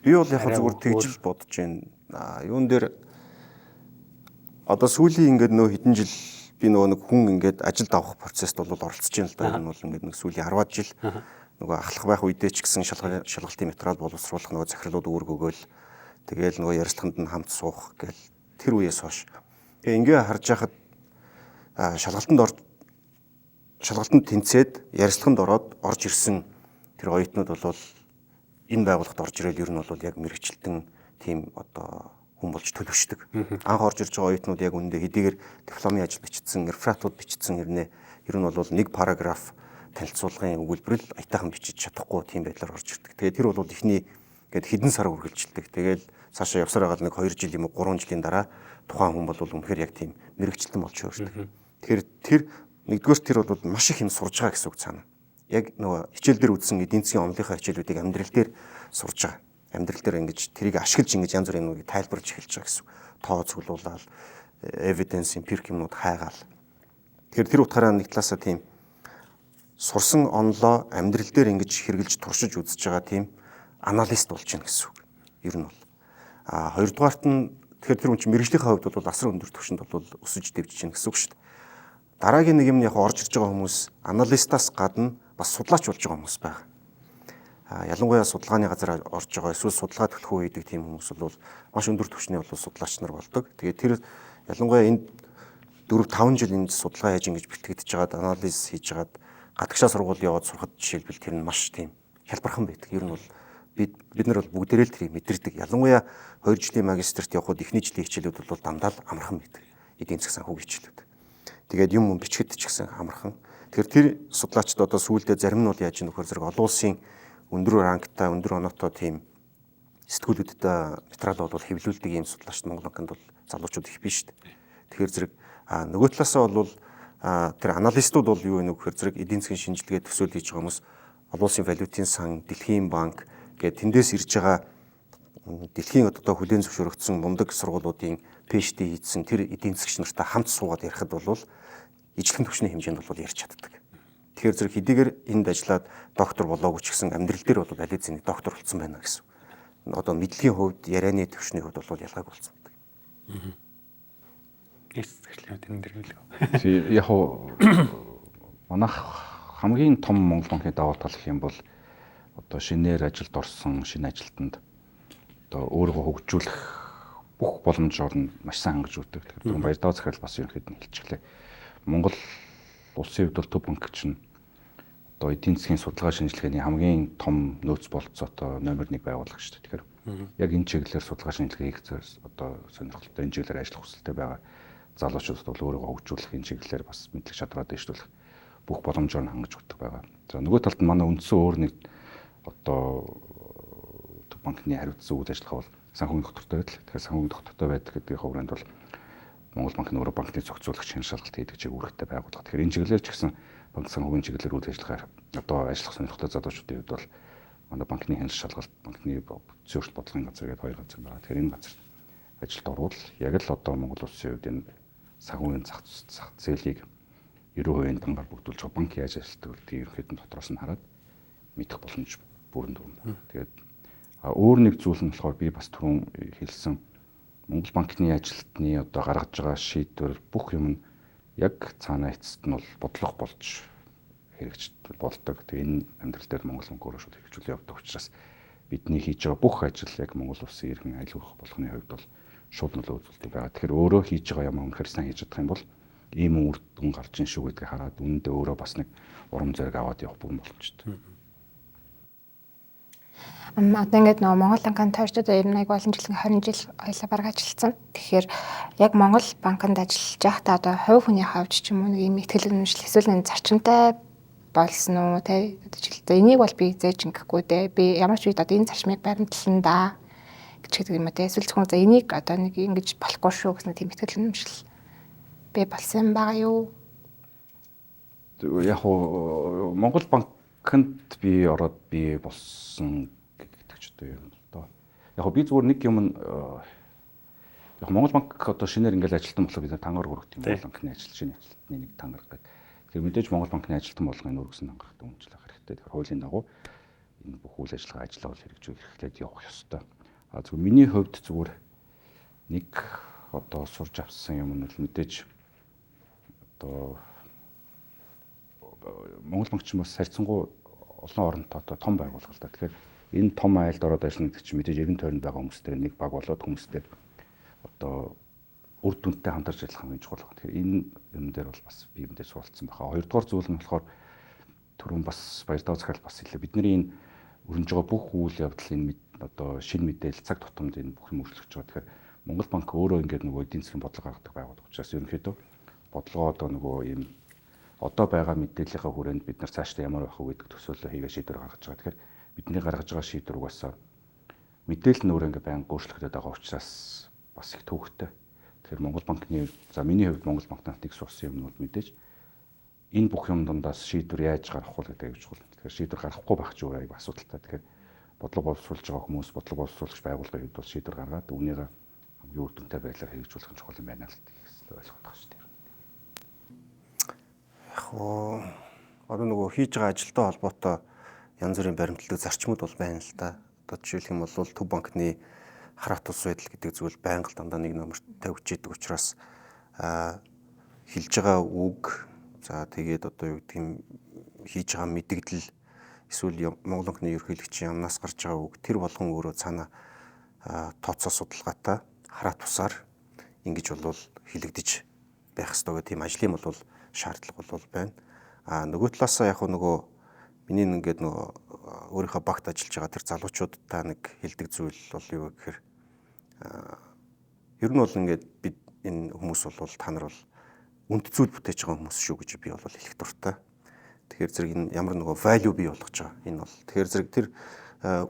би бол яг зүгээр тэгж л бодож байна. Юун дээр одоо сүүлийн ингээд нөө хэдэн жил Би нөгөө нэг хүн ингээд ажилд авах процесст бол оролцож байна л да. Энэ бол ингээд нэг сүүлийн 10-аад жил нөгөө ахлах байх үедээ ч гэсэн шалгалтын материал боловсруулах нөгөө захирлууд үүрэг өгөөл тэгээл нөгөө ярилцлаганд нь хамт суух гэл тэр үеэс хойш. Тэгээ ингээ харж байхад шалгалтанд тэнцээд ярилцлаганд ороод орж ирсэн тэр оюутнууд бол энэ байгууллагад орж ирэл ер нь бол яг мэрэгчлэн тийм одоо хүн болж төлөвшдөг. Анх орж ирж байгаа оюутнууд яг үүндээ хэдийгээр дипломын ажил бичсэн, рефератууд бичсэн хэрнээ ер нь бол нэг параграф танилцуулгын өгүүлбэрэл аятайхан бичиж чадахгүй тийм байдлаар орж ирдэг. Тэгээд тэр бол эхний гээд хэдэн сар үргэлжилдэг. Тэгээд цаашаа явсаар байгаа нэг 2 жил юм уу 3 жилийн дараа тухайн хүн бол үнэхээр яг тийм мэрэгчлэн болж хувирдаг. Тэгэхээр тэр нэгдүгээр тэр бол маш их юм сурж байгаа гэсэн үг цаана. Яг нөгөө хичээл дээр үзсэн эдийн засгийн онолынхаа хичээлүүдийг амьдрал дээр сурж байгаа. Амьдрал дээр ингэж тэрийг ашиглаж ингэж янз бүрийн юмнуудыг тайлбарлаж эхэлж байгаа гэсэн үг. Тоо цуглуулаад, evidence, empiric юмнууд хайгаал. Тэгэхээр тэр утгаараа нэг талаасаа тийм сурсан онолоо амьдрал дээр ингэж хэрэгжилж туршиж үзэж байгаа тийм аналист болж байна гэсэн үг. Ер нь бол. А хоёрдугаарт нь тэгэхээр тэр хүн чинь мэргэжлийнхээ хувьд бол асар өндөр түвшинд бол өсөж дэвжиж байна гэсэн үг шүү дээ. Дараагийн нэг юм нь яг орж ирж байгаа хүмүүс аналистаас гадна бас судлаач болж байгаа хүмүүс байгаа. А ялангуяа судалгааны газар орж байгаа эсвэл судалгаа төлхөө хийдэг тийм хүмүүс бол маш өндөр түвшний бол судлаач нар болдог. Тэгээд тэр ялангуяа энд 4 5 жил энд судалгаа хийж ингэж бэлтгэгдэж байгаад анализ хийж байгаад гадагшаа сургууль яваад сурахад жишээлбэл тэр нь маш тийм хялбархан байдаг. Ер нь бол бид нар бол бүгдээрээ л тэрийг мэдэрдэг. Ялангуяа 2 жилийн магистрт явхад эхний жилийн хичээлүүд бол дандаа л амархан байдаг. Эдийн засаг санхүүгийн хичээлүүд. Тэгээд юм бичгэд ч гэсэн амархан. Тэгэхээр тэр судлаачид одоо сүүлдээ зарим нь бол яаж ийм нөхөр зэрэг олон улсын өндөр рангтай, өндөр оноотой тийм сэтгүүлүүдэд материал бол хэвлүүлдэг ийм судлаачид Монгол банкнд бол залуучууд их биш шүү дээ. Тэгэхээр зэрэг нөгөө талаасаа бол тэр аналистууд бол юу вэ гэхээр зэрэг эдийн засгийн шинжилгээ төсөөл хийж байгаа хүмүүс олон улсын валютын сан, Дэлхийн банк гээд тэндээс ирж байгаа дэлхийн одоо хүлээн зөвшөөрөгдсөн мундаг сургуулиудын PhD хийсэн тэр эдийн засгч нартай хамт суугаад ярихад бол ижлэгэн түвшний хэмжээнд бол ярьж чаддаг. Тэгэхээр зэрэг хэдийгээр энд ажиллаад доктор болоогүй ч гэсэн амьдрал дээр бол аль хэзээ доктор болсон байна гэсэн. Одоо мэдлэгийн хувьд, ярианы түвшний хувьд бол ялгаагүй болсон байдаг. Эцэслүүд энэ дэр хэлээ. Яг манайх хамгийн том Монгол банкны давуу тал гэх юм бол одоо шинээр ажилд орсон шинэ ажилтнанд одоо өөрийгөө хөгжүүлэх бүх боломж орно маш сайн хангаж өгдөг. Тэгэхээр түрүүн Баярдаа захирал бас ерөнхийд нь хэлчихлээ. Монгол улсын хувьд бол Төв банк чинь одоо эдийн засгийн судалгаа шинжилгээний хамгийн том нөөц болцоотой номер 1 байгууллага шүү дээ. Тэгэхээр яг энэ чиглэлээр судалгаа шинжилгээ хийх одоо сонирхолтой энэ чиглэлээр ажиллах хүсэлтэй байгаа залуучуудад бол өөрийгөө хөгжүүлэх энэ чиглэлээр бас мэдлэг чадвараа дэвшүүлэх бүх боломжоор нь хангаж өгдөг байгаа. За нөгөө талд нь манай үндсэн өөр нэг одоо Төв банкны хариуцсан үйл ажиллагаа бол санхүүгийн доктортой байдал. Тэгэхээр санхүүгийн доктортой байдаг гэдгийн хувьд бол Монгол банк нь өөрөө банкны зохицуулагч хяналт шалгалт хийдэг чиг үүрэгтэй байгууллага. Тэгэхээр энэ чиглэлээр ч гэсэн банк санхүүгийн чиглэлээр үйл ажиллагаа одоо ажиллах сонирхолтой залуучуудын хувьд бол манай банкны хяналт шалгалт, банкны бүтцийн бодлогын газар гэдэг хоёр газар байгаа. Тэгэхээр энэ газар ажилд орвол яг л одоо Монгол улсын хувьд энэ санхүүгийн зах зээлийг 90% дангаар бүрдүүлж байгаа банк яаж ажилладаг вэ гэдгийг ерөнхийдөө дотроос нь хараад мэдэх боломж бүрэн дүрм байна. Тэгээд өөр нэг зүйл нь болохоор би бас түрүүн хэлсэн Монгол банкны ажилтны одоо гаргаж байгаа шийдвэр бүх юм нь яг цаанаа эцэст нь бол бодлого болж хэрэгж болдог. Тэгээ энэ амьдрал дээр Монгол банк өөрөө шууд хэрэгжүүлээ явдаг учраас бидний хийж байгаа бүх ажил яг Монгол улсын иргэн айл өрх болгоны хувьд бол шууд нөлөө үзүүлдэг байгаа. Тэгэхээр өөрөө хийж байгаа юм үнэхээр сайн хийж чадах юм бол ийм үр дүн гарч ин шүү гэдгийг хараад үүндээ өөрөө бас нэг урам зориг аваад явах бүрэн боломжтой. Одоо ингээд нөгөө Монгол банкнд тойрчод ер нь айгүй олон жил 20 жил хоёлаа бараг ажилласан. Тэгэхээр яг Монгол банкнд ажиллаж байхдаа одоо хувь хүний хувьд ч юм уу нэг юм ихтгэл үнэмшил эсвэл нэг зарчимтай болсон уу те одоо жишээлбэл энийг бол би зээж ингэхгүй те би ямар ч үед одоо энэ зарчмыг баримтлана да гэж гэдэг юм уу те эсвэл зөвхөн за энийг одоо нэг ингэж болохгүй шүү гэсэн тийм ихтгэл үнэмшил би болсон юм байгаа юу? Яг уу Монгол банкнд би ороод би болсон гэдэг ч одоо юм л доо. Яг би зүгээр нэг юм яг Монгол банк одоо шинээр ингээл ажилтан болохоор бид тангаар өргөдөг юм. Монгол банкны ажил шинэ ажилтны нэг тангаар гэдэг. Тэгэхээр мэдээж Монгол банкны ажилтан болгоны өргөсөн тангарагтай үнэлэх хэрэгтэй. Тэгэхээр хуулийн дагуу энэ бүх үйл ажиллагаа ажиллаа бол хэрэгжүүл хэрэглээд явах ёстой. А зүгээр миний хувьд зүгээр нэг одоо сурж авсан юм нь бол мэдээж Одоо Монгол банк ч юм бас харьцангуй олон оронтойтой том байгууллага л да. Тэгэхээр энэ том айлд ороод ажиллана гэдэг чинь мэдээж эргэн тойронд байгаа хүмүүстэй нэг баг болоод хүмүүстэй одоо үр дүнтэй хамтарч ажиллах хамгийн чухал байна. Тэгэхээр энэ юм дээр бол бас би юм дээр суралцсан байхаа. Хоёрдугаар зүйл нь болохоор түрүүн бас Баяртаа захирал бас хэллээ. Бидний энэ өрнөж байгаа бүх үйл явдал энэ одоо шинэ мэдээлэл цаг тутамд энэ бүх юм өөрчлөгдөж байгаа. Тэгэхээр Монгол банк өөрөө ингээд нөгөө эдийн засгийн бодлого гаргадаг байгууллага учраас ерөнхийдөө бодлогоо одоо нөгөө ийм одоо байгаа мэдээллийнхаа хүрээнд бид нар цаашдаа ямар байх вэ гэдэг төсөөлөл хийгээ шийдвэр гаргаж байгаа. Тэгэхээр бидний гаргаж байгаа шийдвэр угаасаа мэдээлэл нь өөрөө ингээд байнга өөрчлөгдөд байгаа учраас бас их төвөгтэй. Тэгэхээр Монгол банкны за миний хувьд Монгол банкнаас нэг сурсан юмнууд мэдээж энэ бүх юм дундаас шийдвэр яаж гаргах вэ гэдэг аюул чухал. Тэгэхээр шийдвэр гаргахгүй байх ч өөр аюул асуудалтай. Тэгэхээр бодлого боловсруулж байгаа хүмүүс, бодлого боловсруулагч байгууллагын хувьд бол шийдвэр гаргаад үүнийгээ хамгийн үр дүнтэй байдлаар хэрэгжүүлэх нь чухал юм байна л гэсэн ойлгох байх шүү дээ. Яг уу одоо нөгөө хийж байгаа ажилтай холбоотой янз бүрийн баримтлагдаг зарчмууд бол байна л да. Одоо жишээлх юм бол Төв банкны хараат тус байдал гэдэг зүйл байнга дандаа нэг номерт тавьж идэг учраас хэлж байгаа үг, за тэгээд одоо юу гэдэг юм хийж байгаа мэдэгдэл эсвэл Монгол банкны ерөнхийлөгчийн амнаас гарч байгаа үг тэр болгон өөрөө цаана тооцоо судалгаатай хараат тусаар ингэж болвол хэлэгдэж байх ёстой гэх тийм ажлын бол шаардлага бол байна. А нөгөө талаасаа яг нөгөө миний ингээд нөгөө өөрийнхөө багт ажиллаж байгаа тэр залуучуудтай нэг хэлдэг зүйл бол юу гэхээр ер нь бол ингээд бид энэ хүмүүс бол та нар бол үнд зүйл бүтээж байгаа хүмүүс шүү гэж би бол хэлэх дуртай. Тэгэхээр зэрэг энэ ямар нөгөө value бий болгож байгаа. Энэ бол тэгэхээр зэрэг тэр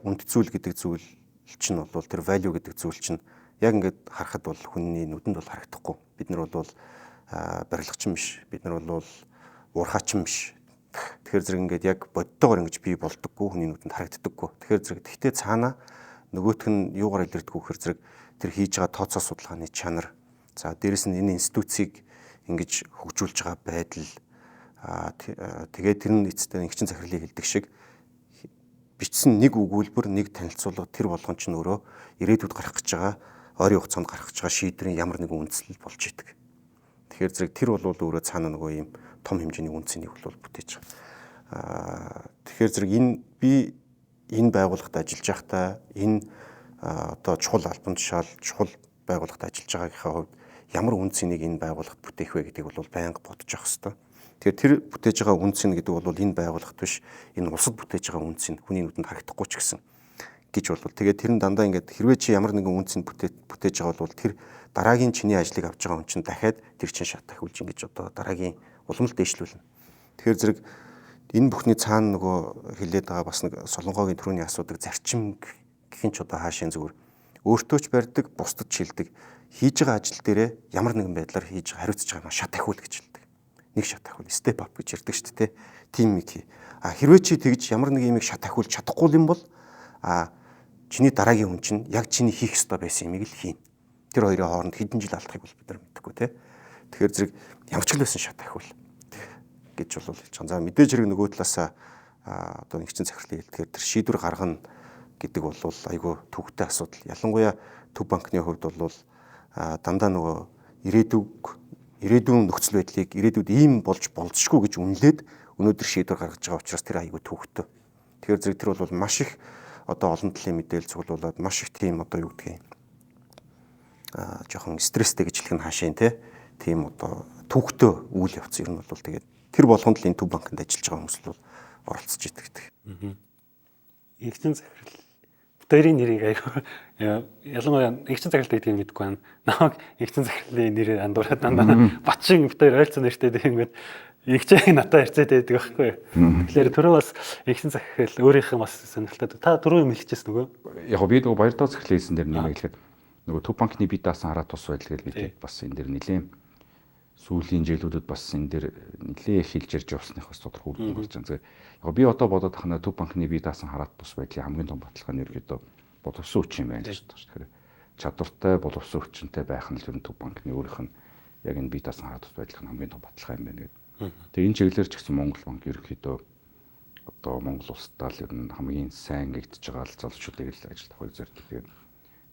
үнд зүйл гэдэг зүйл чинь бол тэр value гэдэг зүйл чинь яг ингээд харахад бол хүний нүдэнд бол харагдахгүй. Бид нар бол барилгачин биш. Бид нар бол уурхаачин биш. Тэгэхээр зэрэг ингээд яг бодтойгоор ингэж бий болдоггүй, хүний нүдэнд харагддаггүй. Тэгэхээр зэрэг тэгтээ цаана нөгөөх нь юугаар илэрдэггүй гэхээр зэрэг тэр хийж байгаа тооцоо судалгааны чанар. За дээрэс нь энэ институцийг ингэж хөгжүүлж байгаа байдал тэгээд тэр нь эцэстээ нэгчин захирлыг хэлдэг шиг бичсэн нэг өгүүлбэр, нэг танилцуулга тэр болгон чинь өөрөө ирээдүйд гарах гэж байгаа, ойрын хугацаанд гарах гэж байгаа шийдвэрийн ямар нэгэн үндслэл болж идэг. Тэгэхээр зэрэг тэр бол өөрөө цаана нөгөө юм том хэмжээний үндсийг бол бүтээж байгаа. Тэгэхээр зэрэг энэ би энэ байгууллагад ажиллаж байхдаа энэ одоо чухал албан тушаал, чухал байгууллагад ажиллаж байгаагийнхаа хувьд ямар үн цэнийг энэ байгууллагад бүтээх вэ гэдгийг бол байнга бодож явах хэрэгтэй. Тэгэхээр тэр бүтээж байгаа үн цэн гэдэг бол энэ байгууллагад биш, энэ улсад бүтээж байгаа үн цэн хүний нүдэнд харагдахгүй ч гэсэн гэж бол тэгээд тэр нь дандаа ингээд хэрвээ чи ямар нэгэн үн цэн бүтээж байгаа бол тэр дараагийн чиний ажлыг авч байгаа хүн чинь дахиад тэр чинь шат ахиулж ингэж одоо дараагийн улам л дээшлүүлнэ. Тэгэхээр зэрэг энэ бүхний цаана нөгөө хэлээд байгаа бас нэг Солонгогийн түрүүний асуудаг зарчим гэх нь ч одоо хаашийн зүгээр өөртөө ч барьдаг, бусдад ч хэлдэг. Хийж байгаа ажил дээрээ ямар нэгэн байдлаар хийж хариуцж байгаа юм шат ахиул гэж хэлдэг. Нэг шат ахиул, step up гэж ярьдаг шүү дээ. Тим нэг хий. А хэрвээ чи тэгж ямар нэг юмыг шат ахиулж чадахгүй юм бол чиний дараагийн хүн чинь яг чиний хийх ёстой байсан юмыг л хийнэ. Тэр хоёрын хооронд хэдэн жил алдахыг бол бид нар мэдэхгүй те. Тэгэхээр зэрэг ямар ч л байсан шат ахиул гэж бол хэлж байгаа. За мэдээж хэрэг нөгөө талаасаа одоо нэгчин захирлыг хэлдэхээр тэр шийдвэр гаргана гэдэг бол айгүй төвхтэй асуудал. Ялангуяа Төв банкны хувьд бол дандаа нөгөө ирээдүйн нөхцөл байдлыг ирээдүйд ийм болж болзошгүй гэж үнэлээд өнөөдөр шийдвэр гаргаж байгаа учраас тэр айгүй төвхтэй. Тэгэхээр зэрэг тэр бол маш их одоо олон талын мэдээлэл цуглуулад маш их тийм одоо юу гэдгийг жоохон стресстэй гэж хэлэх нь хаашийн те тийм одоо төвхтэй үйл явц ер нь бол тэгээд тэр болгонд л энэ Төв банкнд ажиллаж байгаа хүмүүс бол оролцож идэг гэдэг. Нэгчин захирал Бүтээрийн нэрийг айгүй ялангуяа нэгчин захирал гэдэг юм мэдэхгүй байна. Намайг нэгчин захирлын нэрээр андуураад дандаа Батчин бүтээр ойрцсон нэртэй тийм ингээд нэгчин надад ярьцаад байдаг байхгүй. Тэгэхээр түрүү бас нэгчин захирал өөрийнх нь бас сонирхолтой. Та түрүү юм хэлчихсэн нөгөө. Яг би нөгөө Баяртаа захирал хийсэн дээр нэмээ хэлэхэд нөгөө Төв банкны бие даасан хараа тус байдал гэж би бас энэ дэр нэлээд сүүлийн жилүүдэд бас энэ дэр нэлээд хэлж ярьж явсных бас тодорхой үр дүн гарч байгаа. Яг би одоо бодоод тахна Төв банкны бие даасан хараат тус байдлын хамгийн том баталгаа нь ерөөдөө боловсон хүчин юм байна гэж бодож байна. Тэгэхээр чадвартай боловсон хүчинтэй байх нь л ер нь Төв банкны өөрийнх нь яг энэ бие даасан хараат тус байдлын хамгийн том баталгаа юм байна гэдэг. Тэгээ энэ чиглэлээр ч гэсэн Монгол банк ерөнхийдөө одоо Монгол улсдаа л ер нь хамгийн сайн гэгдэж байгаа залуучуудыг л ажилд авахыг зорддог. Тэгээд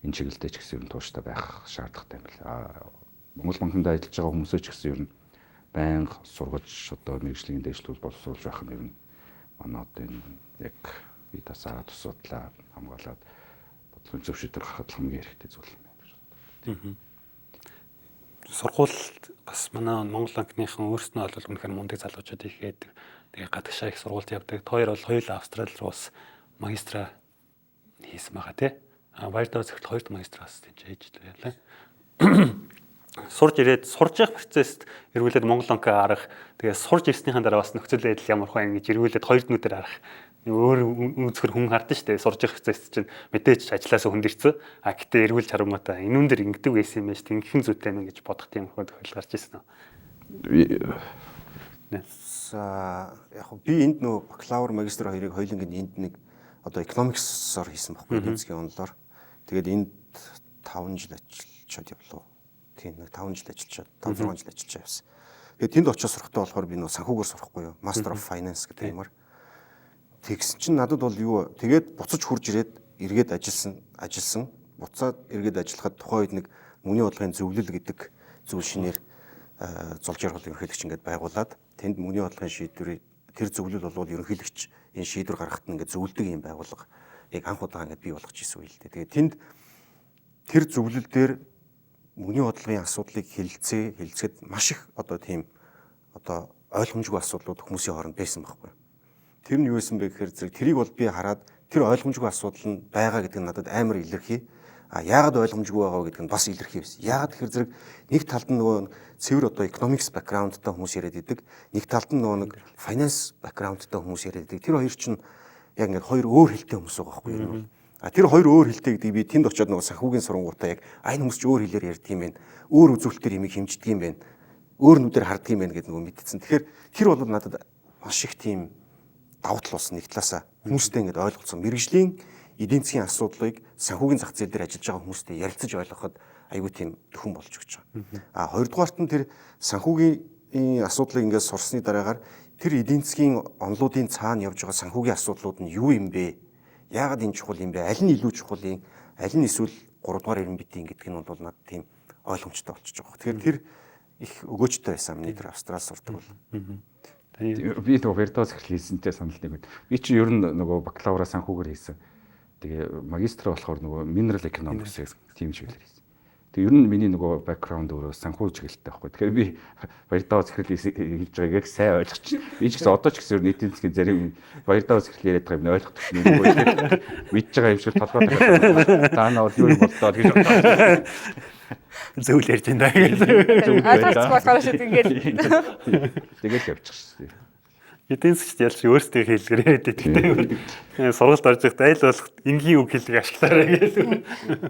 энэ чиглэлдээ ч гэсэн ер нь тууштай байх шаардлагатай юм байна. Монгол банкнд ажиллаж байгаа хүмүүсээ ч гэсэн ер нь Байнга сургаж одоо мэргэжлийн дэвшлүүл боловсруулж байх нь ер нь манай одоо энэ яг бие дасаа тусуудлаа хамгаалаад бодлогын зөв шийдвэр гаргахад хамгийн хэрэгтэй зүйл юм байна гэж боддог. Сургууль бас манай Монгол банкныхан өөрснөө бол үнэхээр мундаг залуучууд их байдаг. Тэгээ гадагшаа их сургуульд явдаг. Хоёр бол хоёул Австрали руу бас магистра хийсэн байгаа тий. А баярдаа зөвхөн хоёрт магистраас тийж хийж байлаа. Сурж ирээд сурж явах процесст эргүүлээд Монгол банкаа харах, тэгээ сурж ирснийхэн дараа бас нөхцөл байдал ямар хөө ингэж эргүүлээд хоёр нүдээр харах өөр өнцгөр хүн хардсан шүү дээ. Сурж явах процесс чинь мэдээж ажилласаа хүндэрсэн. А гэтээ эргүүлж харангуйтаа энэ үн дээр ингэдэг байсан юм байна шүү. Ингэхэн зүйтэй юм гэж бодох тийм хөө тохиолдол гарч ирсэн үү? За яг би энд нөө бакалавр, магистр хоёрыг хоёуланг нь энд нэг одоо economics-оор хийсэн байхгүй, эдийн засгийн онолоор. Тэгээд энд 5 жил ажиллачаад явлаа. Тийм, нэг 5 жил ажиллачаад, 5 6 жил ажиллачаа явсан. Тэгээд тэнд очиж сурахтаа болохоор би нөө санхүүгээр сурахгүй юу? Master of Finance гэдэг юмар. Тэгсэн чинь надад бол юу, тэгээд буцаж хурж ирээд эргээд ажилласан. Буцаад эргээд ажиллахад тухайн үед нэг мөнгөний бодлогын зөвлөл гэдэг зүйл шинээр зол жаргал ерөнхийлөгч ингээд байгуулад, тэнд мөнгөний бодлогын шийдвэрийг, тэр зөвлөл болвол ерөнхийлөгч энэ шийдвэр гаргахад нь ингээд зөвлөдөг юм байгууллага яг анх удаа ингээд бий болгож ирсэн үе л дээ. Тэгээд тэнд тэр зөвлөл дээр мөнгөний бодлогын асуудлыг хэлэлцээд маш их одоо тийм одоо ойлгомжгүй асуудлууд хүмүүсийн хооронд байсан байхгүй. Тэр нь юу байсан бэ гэхээр зэрэг тэрийг бол би хараад тэр ойлгомжгүй асуудал нь байгаа гэдэг нь надад амар илэрхий. А яагаад ойлгомжгүй байгаа вэ гэдэг нь бас илэрхий байсан. Яагаад гэхээр зэрэг нэг талд нь нөгөө цэвэр одоо economics background-тай хүмүүс яриад идэг, нэг талд нь нөгөө нэг finance background-тай хүмүүс яриад идэг. Тэр хоёр чинь яг ингээд хоёр өөр хэлтэй хүмүүс байгаа байхгүй юу? А тэр хоёр өөр хэлтэй гэдгийг би тэнд очиод нөгөө санхүүгийн сурангуудаа яг энэ хүмүүс ч өөр хэлээр ярьдаг юм байна. Өөр үзүүлэлтээр юмыг хэмждэг юм байна. Өөр нүдээр харддаг юм байна гэдэг нөгөө мэдсэн. Тэгэхээр тэр бол надад маш их тийм давуу тал болсон, нэг талаасаа хүмүүстэй ингээд ойлголцсон. Мэргэжлийн эдийн засгийн асуудлыг санхүүгийн зах зээл дээр ажиллаж байгаа хүмүүстэй ярилцаж ойлгоход айгүй тийм дөхөн болж өгч байгаа. А хоёрдугаарт нь тэр санхүүгийн асуудлыг ингээд сурсны дараагаар тэр эдийн засгийн онолуудын цаана явж байгаа санхүүгийн асуудлууд нь юу юм бэ? Яагаад энэ чухал юм бэ? Аль нь илүү чухал юм? Аль нь эсвэл 3 дугаар эрен битийн гэдэг нь бол надад тийм ойлгомжтой болчихж байгаа. Тэгэхээр тэр их өгөөжтэй байсан миний тэр Австрал сурдаг бол. Би нөгөө Вердоос захирал хийсэнтэй санал нэг. Би чи ер нь нөгөө бакалавра санхүүгээр хийсэн. Тэгээ магистр болохоор нөгөө mineral economics тийм чиглэлээр хийсэн. Тэгээ ер нь миний нөгөө background өөрөө санхүү чиглэлтэй байхгүй. Тэгэхээр би Баярдаа захирал хийж байгааг яг сайн ойлгоч. Би ч гэсэн одоо ч гэсэн ер нь эдийн засгийн зарим Баярдаа захирал яриад байгаа юм ойлгодог юм. Мэдж байгаа юм шиг толгой тавиад. Даана бол юу юм болдоо гэж бодсон. Зөв л ярьж байна даа гэж. Ойлгохгүй болохоор шид ингээд. Тэгэл явчих шээ. Эдийн засгт ялч өөрсдөө хэлгээр яриад байдаг. Сургалт орж байхдаа аль болох энгийн үг хэллэг ашиглаарай гэж.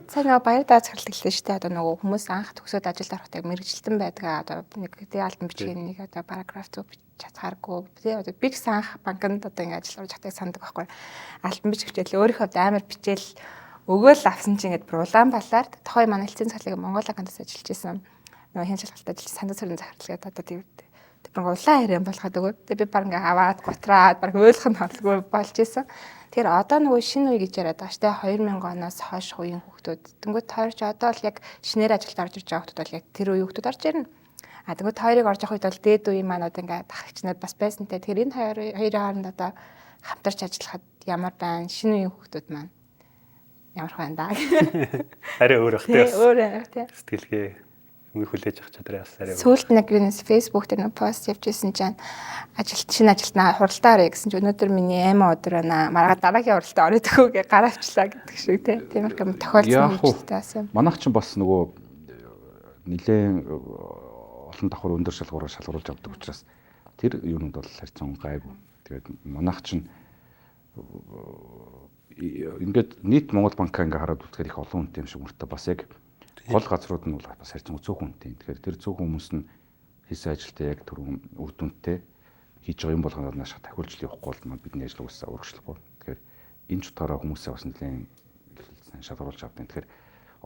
Сайн нөгөө Баярдаа захирал гэлээ шүү дээ. Одоо нөгөө хүмүүс анх төгсөөд ажилд орохдоо мэргэжилтэн байдаг. Одоо нэг тий албан бичгийн нэг одоо параграф зөв бичиж чадхааргүй. Тий одоо би гэсэн анх банкнд одоо ингэ ажил орж байхдаа сандаг байхгүй. Албан бичих хичээл өөрийнхөө хувьд амар бичээл өгөөл авсан чинь ингээд бүр улаан балаар тухайн манай хэлтсийн захирлыг Монгол банкнд ажиллаж исэн. Нөгөө хян шалгалт ажиллаж сандад сүрэн захирал гэдэг одоо тийм тэр улаан яриан болгоод өгөөд. Тэгээ би баг ингээ аваад гутраад баг ойлгох нь холгүй болж исэн. Тэгэхээр одоо нөгөө шинэ үе гэж яриад байгаа штэ, 2000 оноос хойш үеийн хүүхдүүд. Тэнгүүд хоёр ч одоо л яг шинээр ажилд орж ирж байгаа хүүхдүүд бол яг тэр үеийн хүүхдүүд орж ирнэ. А тэнгүүд хоёрыг орж явах үед бол дээд үеийн маань одоо ингээ дахагч нар бас байсан те. Тэгэхээр энэ хоёрын хооронд одоо хамтарч ажиллахад ямар байна? Шинэ үеийн хүүхдүүд маань ямар байна да? Арай өөр бах те. Өөр байх те. Сэтгэлгээ хүмүүс хүлээж авах чадраа бас арай. Сүүлд нэг юунаас Facebook дээр нэг пост явж исэн чинь ажилт шинэ ажилтнаа хуралдаа орё гэсэн чинь өнөөдөр миний аймаа өдөр байна. Маргаа дараагийн хуралдаа орё төхөө гэ гараа авчлаа гэдэг шиг те. Тиймэрхүү юм тохиолдсон хөвчтэй бас юм. Манайх ч бас нөгөө нилээн олон давхар өндөр шалгуураар шалгаруулж авдаг учраас тэр юунууд бол харьцан гайгүй. Тэгээд манайх чинь ингээд нийт Монгол банкаа ингээ хараад үзэхээр их олон хүнтэй юм шиг мөртөө бас яг гол газрууд нь бол бас харьцангуй цөөхөн хүнтэй. Тэгэхээр тэр цөөхөн хүмүүс нь хийсэн ажилтаа яг түрүүн үр дүнтэй хийж байгаа юм болгоноор нааш тахиулж явахгүй бол маань бидний ажил угаасаа урагшлахгүй. Тэгэхээр энэ ч утгаараа хүмүүсээ бас нэлээд сайн шалгаруулж авдаг. Тэгэхээр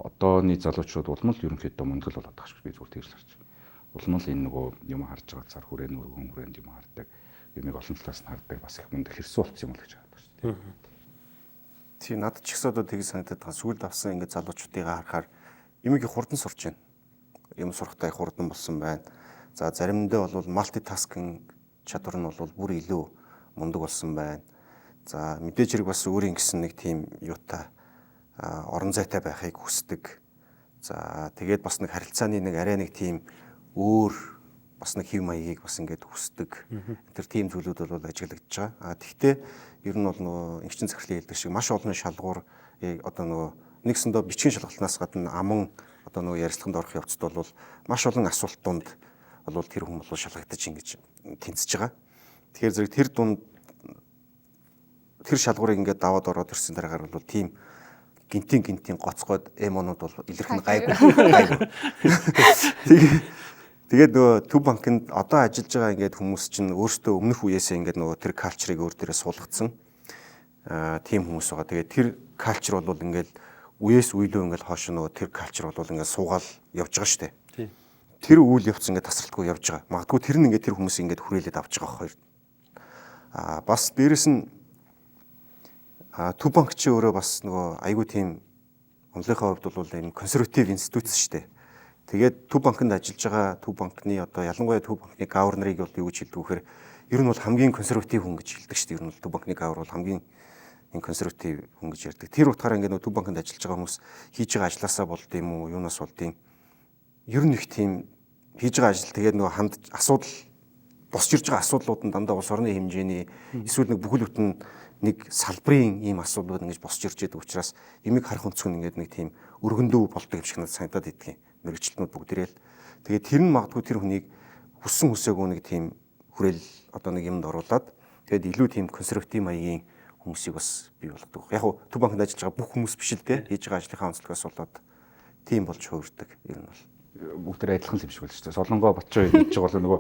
одооны залуучууд улам л ерөнхийдөө мундаг л болоод байгаа шүү. Би зүгээр тэгж л харж байна. Улам л энэ нөгөө юм харж байгаа цар хүрээ нүргэн хүрээнд юм хардаг. Юмыг олон талаас нь хардаг, бас их мундаг хэрсүү болсон юм бол гэж хардаг шүү дээ. Тийм, надад ч гэсэн одоо тэгж санагдаад байгаа. Сүүлд авсан ингээд залуучуудыгаа харахаар юмыг хурдан сурч байна. Юм сурахтаа их хурдан болсон байна. За, заримдаа бол multitasking чадвар нь бол бүр илүү мундаг болсон байна. За, мэдээж хэрэг бас өөрийн гэсэн нэг тийм юутай, орон зайтай байхыг хүсдэг. За, тэгээд бас нэг харилцааны нэг арай нэг тийм өөр бас нэг хэв маягийг бас ингээд хүсдэг. Тэр тийм зүйлүүд бол ажиглагдаж байгаа. А тэгтээ ер нь бол нөгөө ангичин захирлын хэлдэг шиг маш олон шалгуур, одоо нөгөө нэгсэндээ бичгийн шалгалтнаас гадна аман одоо нөгөө ярилцлаганд орох явцад бол маш олон асуулт дунд бол тэр хүн бол шалгагдаж ингэж тэнцэж байгаа. Тэгэхээр зэрэг тэр дунд тэр шалгуурыг ингээд даваад ороод ирсэн дараагаар бол тийм гинтийн гинтийн гоцгойд эмонууд бол илэрх нь гайгүй. Тэгээд нөгөө Төв банкнд одоо ажиллаж байгаа ингээд хүмүүс чинь өөрсдөө өмнөх үеэсээ ингээд нөгөө тэр culture ыг өөр дээрээ суулгацсан тийм хүмүүс байгаа. Тэгээд тэр culture бол ингээд үеэс үелөө ингээд хойш нөгөө тэр culture бол ингээд суугаал явж байгаа шүү дээ. Тэр үйл явц ингээд тасралтгүй явж байгаа. Магадгүй тэр нь ингээд тэр хүмүүсийг ингээд хүрээлээд авч байгаа хоёр. Аа, бас дээрэс нь Төв банк чи өөрөө бас нөгөө айгүй тийм онолынхоо хувьд бол энэ консерватив институт шүү дээ. Тэгээд Төв банкнд ажиллаж байгаа, Төв банкны одоо ялангуяа Төв банкны governor ыг бол юу гэж хэлдэг вэ гэхээр ер нь бол хамгийн консерватив хүн гэж хэлдэг шүү дээ. Ер нь бол Төв банкны governor бол хамгийн энэ консерватив хүн гэж ярьдаг. Тэр утгаараа ингээд нөгөө Төв банкнд ажиллаж байгаа хүмүүс хийж байгаа ажлаасаа болд юм уу, юунаас болд юм. Ер нь их тийм хийж байгаа ажил, тэгээд нөгөө ханд асуудал босч ирж байгаа асуудлууд нь дандаа улс орны хэмжээний эсвэл нэг бүхэл бүтэн нэг салбарын ийм асуудлууд ингэж босч ирж байдаг учраас юмыг харах өнцөг нь ингээд нэг тийм өргөндөө болдог юм шиг надад санагдаад идэх юм. Мэргэжилтнүүд бүгдээрээ л. Тэгээд тэр нь магадгүй тэр хүнийг хүссэн хүсээгүй нэг тийм хүрээл одоо нэг юмд оруулаад, тэгээд илүү тийм консерватив маягийн хүмүүсийг бас бий болгодог. Яг нь Төв банкнд ажиллаж байгаа бүх хүмүүс биш л дээ. Хийж байгаа ажлынхаа онцлогоос болоод тийм болж хувирдаг ер нь бол. Бүгд адилхан юм шиг байна шүү дээ. Солонгоо Батчуу гэж байгаа бол нөгөө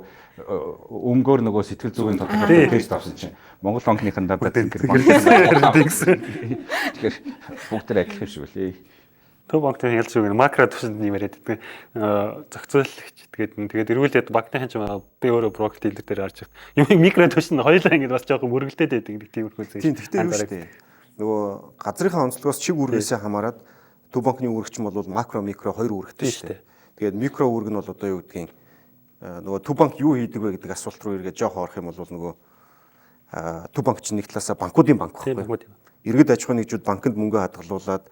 өнгөөр нөгөө сэтгэл зүйн тодорхойлолт тест авсан чинь Монгол банкныхан дандаа тэр тэгсэн. Тэгэхээр бүгд адилхан юм шиг үлээ. Төв банкны ялж үг макро түвшинд юм яриад байдаг. Зохицуулагч тэгээд эргүүлээд банкныхан ч би өөрөө брокер dealer дээр орж ирэх. Юм микро түвшинд хоёулаа ингэж бас жоохон мөргөлдөөд байдаг нэг тиймэрхүү зүйл. Тийм, тэгтээ юу шүү дээ. Нөгөө газрынхаа онцлогоос чиг үүргээсээ хамаарат Төв банкны үүрэг чинь бол макро, микро хоёр үүрэгтэй шүү дээ. Тэгээд микро үүрэг нь бол одоо юу гэдгийг, нөгөө Төв банк юу хийдэг вэ гэдэг асуулт руу эргээд жоох орох юм бол нөгөө Төв банк чинь нэг талаасаа банкуудын банк байхгүй. Иргэд аж ахуйн нэгжүүд банкнд мөнгө хадгалуулад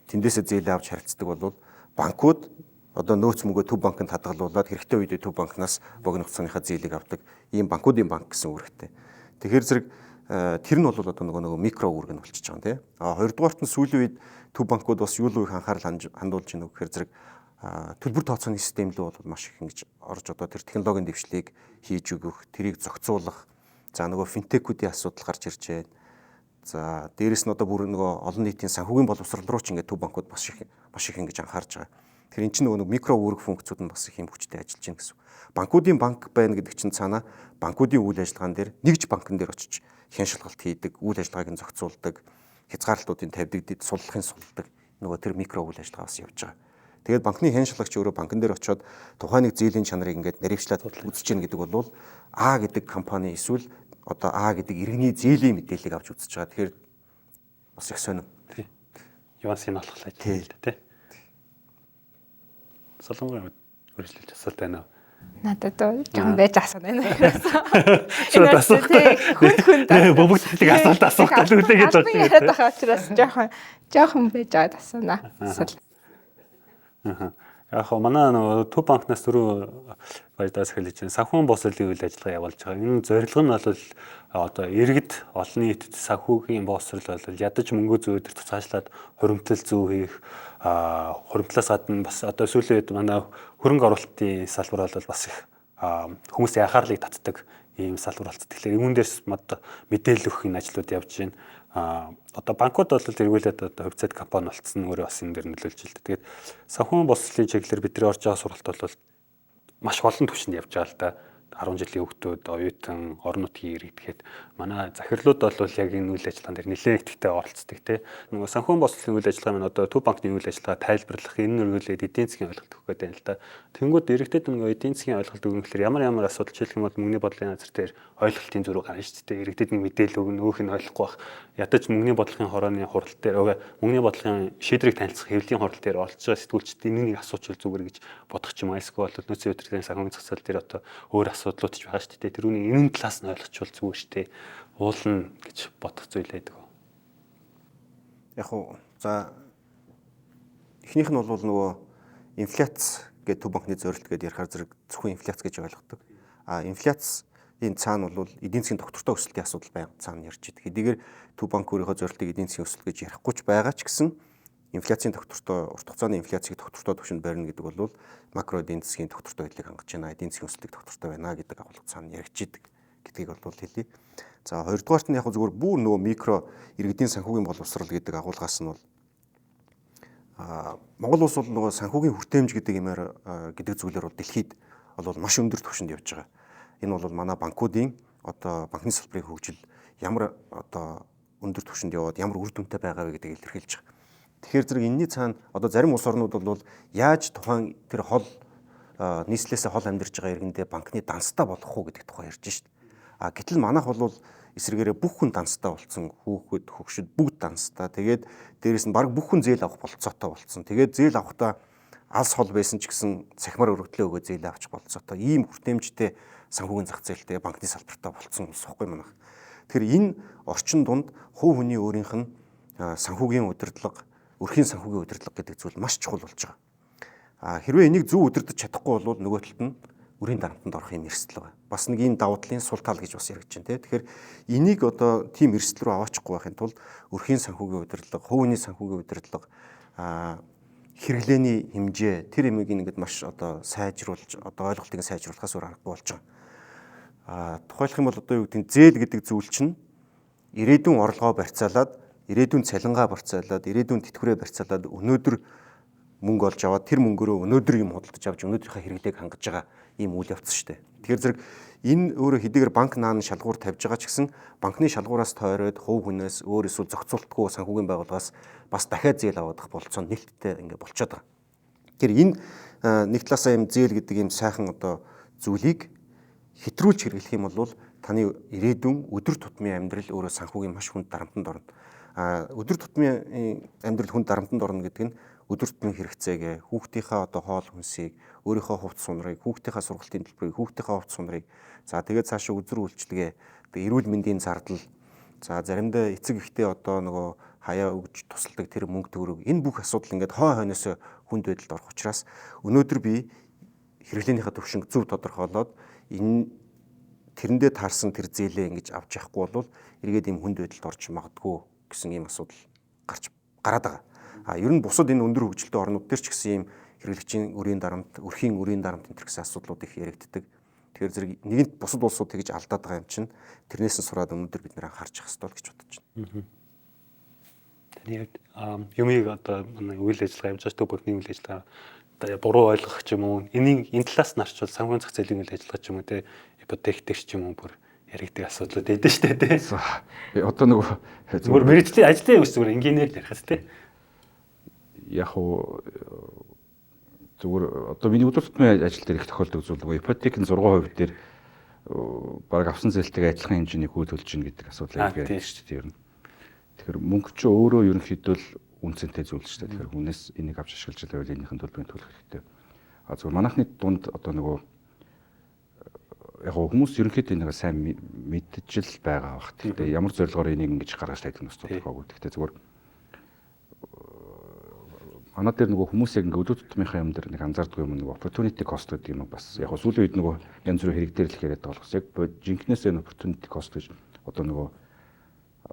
тэндээсээ зээлээ авч харилцдаг бол банкуд одоо нөөц мөнгөө Төв банкнд хадгалуулад хэрэгтэй үедээ Төв банкнаас богино хугацааныхаа зээлийг авдаг ийм банкуудын банк гэсэн үүрэгтэй. Тэгэхээр зэрэг тэр нь бол одоо нөгөө микро үүрэг нь болчихж байгаа юм тий. А хоёрдугаарт нь сүүлийн үед төв банкуд бас юу руу их анхаарал хандуулж байна вэ гэхээр зэрэг төлбөр тооцооны систем рүү бол маш их ингэж орж одоо тэр технологийн дэвшлийг хийж өгөх, тэрийг зохицуулах. За, нөгөө финтекүүдийн асуудал гарч ирж байна. За, дээрэс нь одоо бүр нөгөө олон нийтийн санхүүгийн боловсрол руу ч ингээд төв банкуд бас их ингэж анхаарч байгаа. Тэгэхээр эн чинь нөгөө нэг микро үүрэг функцүүд нь бас их юм хүчтэй ажиллаж байна гэсэн. Банкуудын банк байна гэдэг чинь цаанаа банкуудын үйл ажиллагаан дээр нэгж банкн дээр очиж хян шалгалт хийдэг, үйл ажиллагааг нь зохицуулдаг, хязгаарлалтуудын тавьдаг, суллахын сулладаг нөгөө тэр микро үйл ажиллагаа бас явж байгаа. Тэгээд банкны хян шалгагч өөрөө банкн дээр очиод тухайн нэг зээлийн чанарыг ингээд наривчлаад үзэж гин гэдэг бол А гэдэг компани эсвэл одоо А гэдэг иргэний зээлийн мэдээллийг авч үзэж байгаа. Тэгэхээр бас их сонин. Юансын болохлаа л дээ, тий. Солонгон үргэлжлүүлж асуулт байна уу? Надад жоохон байж асууна энэ хоёроос. Шууд асуух. Хүнд хүнд. Бөбөгдөлтийг асуулт асуух гал үлээгээд болж байна. Яриад байгаа учраас жоохон байж байгаад асууна. Асуул. Яг хоо манай нөгөө Төв банкнаас түрүү баярдаас эхэлж байна. Санхүүгийн боловсролын үйл ажиллагаа явуулж байгаа. Энэ зорилго нь бол одоо иргэд, олон нийтэд санхүүгийн боловсрол бол ядаж мөнгө зүйдэр цаашлаад хуримтлал зүй хийх, хуримтлаас гадна бас одоо сүүлийн үед манай хөрөнгө оруулалтын салбар бол бас их хүмүүсийн анхаарлыг татдаг ийм салбар болцсон. Тэгэхээр үүн дээрс мэдээлэл өгөх энэ ажлууд явж байна. Одоо банкуд бол эргүүлээд одоо хувьцаат компани болцсон, өөрөө бас энэ дээр нөлөөлж л дээ. Тэгээд санхүүгийн боловсролын чиглэлээр бидний орж байгаа сургалт бол маш олон түвшинд явж байгаа л да. 10 жилийн хүүхдүүд, оюутан, орон нутгийн иргэд гэхэд манай захирлууд бол яг энэ үйл ажиллагаан дээр нэлээд идэвхтэй оролцдог тий. Нөгөө санхүүгийн боловсролын үйл ажиллагаа маань одоо Төв банкны үйл ажиллагаа тайлбарлах, энэ өргөлээд эдийн засгийн ойлголт өгөх гэдэг юм л да. Тэнгүүд иргэдэд нөгөө эдийн засгийн ойлголт өгнө гэхээр ямар ямар асуудал жишээлх юм бол мөнгөний бодлогын газар дээр ойлголтын зөрүү гарна шүү дээ. Иргэдэд нэг мэдээлэл өгнө, өөх нь ойлгохгүй бах. Ядаж мөнгөний бодлогын хорооны хурал дээр, мөнгөний бодлогын шийдвэрийг танилцах хэвлэлийн хурал дээр оролцож байгаа сэтгүүлчид энэ нэг асуучвал зүгээр гэж бодох ч юм аа. Эсвэл бол нөөцийн удирдлагын санхүүгийн зах зээл дээр одоо өөр асуудлууд ч байгаа шүү дээ. Тэрүүний энэ талаас нь ойлгочвол зүгээр шүү дээ. Уулна гэж бодох зүйл байдаг. Яг уу за эхнийх нь бол нөгөө инфляц гэдэг Төв банкны зорилт гэдээ ярихаар зэрэг зөвхөн инфляц гэж ойлгодог. А инфляцийн цаана бол эдийн засгийн тогтвортой өсөлтийн асуудал байнга цаана ярьж идэг. Хэдийгээр Төв банк өөрийнхөө зорилтыг эдийн засгийн өсөлт гэж ярихгүй ч байгаа ч гэсэн инфляцийн тогтвортой урт хугацааны инфляцийг тогтвортой түвшинд барина гэдэг бол макро эдийн засгийн тогтвортой байдлыг хангаж байна. Эдийн засгийн өсөлтийг тогтвортой байна гэдэг агуулга цаана яригдж идэг гэдгийг бол хэлье. За хоёрдугаарт нь яг зүгээр бүр нөгөө микро иргэдийн санхүүгийн боловсрал гэдэг агуулгаас нь бол Монгол улс бол нөгөө санхүүгийн хүртээмж гэдэг юмар гэдэг зүйлээр бол дэлхийд бол маш өндөр түвшинд явж байгаа. Энэ бол манай банкуудын одоо банкны салбарын хөгжил ямар одоо өндөр түвшинд яваад ямар үр дүнтэй байгаа вэ гэдгийг илэрхийлж байгаа. Тэгэхээр зэрэг энэний цаана одоо зарим улс орнууд бол яаж тухайн тэр хол нийслэлээсээ хол амьдарч байгаа иргэндээ банкны данстай болгох уу гэдэг тухай ярьж шít. А гэтэл манайх бол эсрэгээрээ бүх хүн данстай болцсон, хүүхэд, хөгшид бүгд данстай. Тэгээд дээрэс нь баг бүх хүн зээл авах болцоотой болцсон. Тэгээд зээл авахдаа алс хол байсан ч гэсэн цахимаар өргөдлөө өгөө зээл авчих болцоотой. Ийм хүртээмжтэй санхүүгийн зах зээлтэй банкны салбартаа болцсон улс ихгүй манайх. Тэгэхээр энэ орчин дунд хувь хүний өөрийнх нь санхүүгийн удирдлага, өрхийн санхүүгийн удирдлага гэдэг зүйл маш чухал болж байгаа. А хэрвээ энийг зөв удирдах чадахгүй бол нөгөө талд нь өрийн дарамтанд орох юм эрсдэл байгаа. Бас нэг ийм давуу талын сул тал гэж бас яригдж байна те. Тэгэхээр энийг одоо тийм эрсдэл рүү аваачихгүй байхын тулд өрхийн санхүүгийн удирдлага, хувийн санхүүгийн удирдлага, хэрэглээний хэмжээ тэр юмыг ингээд маш одоо сайжруулж одоо ойлголтыг сайжруулахаас өөр аргагүй болж байгаа. Тухайлах юм бол одоо юу гэдэг нь зээл гэдэг зүйл чинь ирээдүйн орлогоо барьцаалаад, ирээдүйн цалингаа барьцаалаад, ирээдүйн тэтгэврээ барьцаалаад өнөөдөр мөнгө олж аваад тэр мөнгөөрөө өнөөдөр юм худалдаж авч өнөөдрийнхөө хэрэглээг хангаж байгаа ийм үйл явц шүү дээ. Тэгэхээр зэрэг энэ өөрөө хэдийгээр банк наан шалгуур тавьж байгаа ч гэсэн банкны шалгуураас тойроод хувь хүнээс өөр эсвэл зохицуултгүй санхүүгийн байгууллагаас бас дахиад зээл аваадах болцоо нээлттэй ингээ болчиход байгаа. Тэгэхээр энэ нэг талаасаа юм зээл гэдэг юм сайхан одоо зүйлийг хэтрүүлж хэрэглэх юм бол таны ирээдүйн өдөр тутмын амьдрал өөрөө санхүүгийн маш хүнд дарамтанд орно. Өдөр тутмын амьдрал хүнд дарамтанд орно гэдэг нь өдөр тутмын хэрэгцээгээ, хүүхдийнхээ одоо хоол хүнсийг, өөрийнхөө хувцас сунрыг, хүүхдийнхээ сургалтын төлбөрийг, хүүхдийнхээ хувцас сунрыг, за тэгээд цаашаа үзэр үйлчилгээ, эрүүл мэндийн зардал, за заримдаа эцэг эхтэй одоо нөгөө хаяа өгж тусалдаг тэр мөнгө төгрөг, энэ бүх асуудал ингээд хой хойноос хүнд байдалд орох учраас өнөөдөр би хэрэглээнийхээ төвшинг зөв тодорхойлоод энэ тэрэндээ таарсан тэр зээлээ ингэж авч явахгүй бол эргээд ийм хүнд байдалд орж магадгүй гэсэн ийм асуудал гараад байгаа. Ер нь бусад энэ өндөр хөгжилтэй орнууд дээр ч гэсэн ийм хэрэглэгчийн өрийн дарамт, өрхийн өрийн дарамт энэ төр гэсэн асуудлууд их яригддаг. Тэгэхээр зэрэг нэгэнт бусад улсууд тэгж алдаад байгаа юм чинь тэрнээс нь сураад өнөөдөр бид нэр анхаарч явах ёстой л гэж бодож байна. Таны хувьд юмыг одоо манай үйл ажиллагаа явж байгаа Төв банкны үйл ажиллагаа буруу ойлгох ч юм уу, энийг энэ талаас нь арчвал санхүүгийн зах зээлийн үйл ажиллагаа ч юм уу те, ипотек дээр ч юм уу бүр яригддаг асуудлууд байдаг шүү дээ те. Одоо нөгөө зүгээр мэргэжлийн ажлын юм зүгээр энгийнээр л ярих те. Яг уу зүгээр одоо миний өдөр тутмын ажил дээр их тохиолдог зүйл нөгөө ипотекийн 6% дээр баг авсан зээлтэйгээ адилхан хэмжээний хүү төлж гин гэдэг асуудал ярьдаг шүү дээ ер нь. Тэгэхээр мөнгө чи өөрөө ерөнхийдөө л үнцэнтэй зүйл шүү дээ. Тэгэхээр хүнээс энийг авч ашиглаж байвал энийхэн төлбөрийг төлөх хэрэгтэй. А зүгээр манайхны дунд одоо нөгөө яг хүмүүс ерөнхийдөө энийг сайн мэдж л байгаа бах. Гэхдээ ямар зорилгоор энийг ингэж гаргаж тавьдаг нь бас тодорхойгүй. Гэхдээ зүгээр манай дээр нөгөө хүмүүс яг ингээ өдөр тутмынхаа юм дээр нэг анзаардаг юм нөгөө opportunity cost гэдэг юм бас яг сүүлийн үед нөгөө янз бүрийн хэрэг дээр л яриад байгаа болохоос яг жинкнээс энэ opportunity cost гэж одоо нөгөө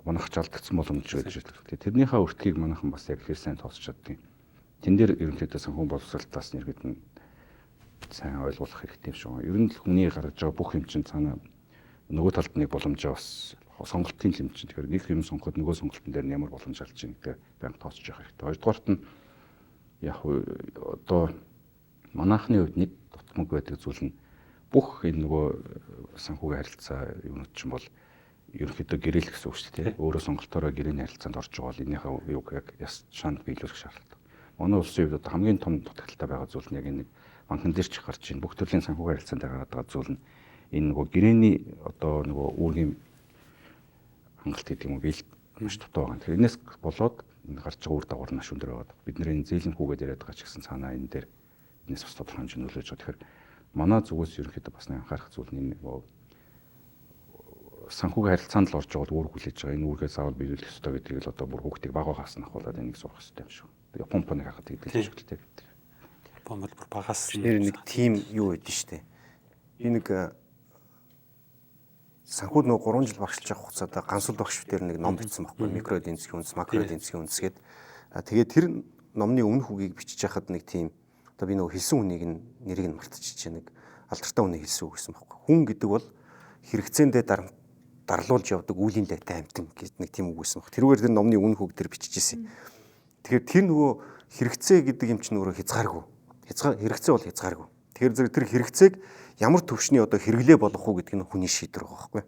манайх ч алдагдсан боломж гэж байдаг. Тэгээ тэрнийхээ өртгийг манайхан бас яг хэр сайн тооцож чаддгийг. Тэн дээр ерөнхийдөө санхүүгийн боловсролтоос нь иргэд нь сайн ойлгуулах хэрэгтэй юм шиг байна. Ер нь л хүний гаргаж байгаа бүх юм чинь цаана нөгөө талд нэг боломжоо бас сонголтын юм чинь. Тэгэхээр нэг юм сонгоход нөгөө сонголтын дээр нь ямар боломж олж ийн гэдэг байнга тооцож явах хэрэгтэй. Хоёрдугаарт нь яг одоо манайхны хувьд нэг дутмаг байдаг зүйл нь Бүх энэ нөгөө санхүүгийн харилцаа юмнууд чинь бол ерөнхийдөө гэрээлэх гэсэн үг шүү дээ. Өөрөө сонголтоороо гэрээний харилцаанд орж байгаа бол энийхээ юуг яг яс шанд биелүүлэх шаардлагатай. Манай улсын хувьд одоо хамгийн том дутагдaltaй байгаа зүйл нь яг энэ банкн дээр ч гарч ийн бүх төрлийн санхүүгийн харилцаанд гараад байгаа зүйл нь энэ нөгөө гэрээний одоо нөгөө үүргийн хангалт гэдэг юм уу биел маш дутуу байгаа. Тэгэхээр энэс болоод энэ гарч байгаа үр дагавар нь маш өндөр байгаа. Бид нэр энэ зээлийн хүүгээд яриад байгаа ч гэсэн цаанаа энэ дээр энэс бас тодорхой хэмжээнд нөлөөлж байгаа. Тэгэхээр манай зүгээс ерөнхийдөө бас нэг анхаарах зүйл нь энэ нөгөө санхүүгийн харилцаанд л орж байгаа бол үүрэг хүлээж байгаа. Энэ үүргээ заавал биелүүлэх ёстой гэдгийг л одоо бүр хүүхдийг багаагаас нь ахуулаад энийг сурах ёстой юм шиг. Япон поныг харахад тэгдэг л шүү дээ. Япон бол бүр багаас нэр нэг тим юу өгдөн штэ. Би нэг санхүүд нөгөө 3 жил багшлж явах хугацаанд гансул багш дээр нэг ном бичсэн байхгүй, микро эдийн засгийн үндэс, макро эдийн засгийн үндэс гээд. Тэгээд тэр номны өмнөх үгийг бичиж яхад нэг тийм одоо би нөгөө хэлсэн хүнийг нь нэрийг нь мартчихжээ, нэг алдартай хүний хэлсэн үг гэсэн байхгүй. Хүн гэдэг бол хэрэгцээндээ дарлуулж явдаг үүлийн лайтай амтан гэж нэг тийм үг байсан баг. Тэрүүгээр тэр номны өмнөх үг дээр бичижсэн. Тэгэхээр тэр нөгөө хэрэгцээ гэдэг юм чинь өөрөө хязгааргүй. Хязгаар хэрэгцээ бол хязгааргүй. Тэгэхээр зэрэг тэр хэрэгцээг ямар төвшний одоо хэрэглээ болгох уу гэдэг нь хүний шийдвэр байгаа байхгүй.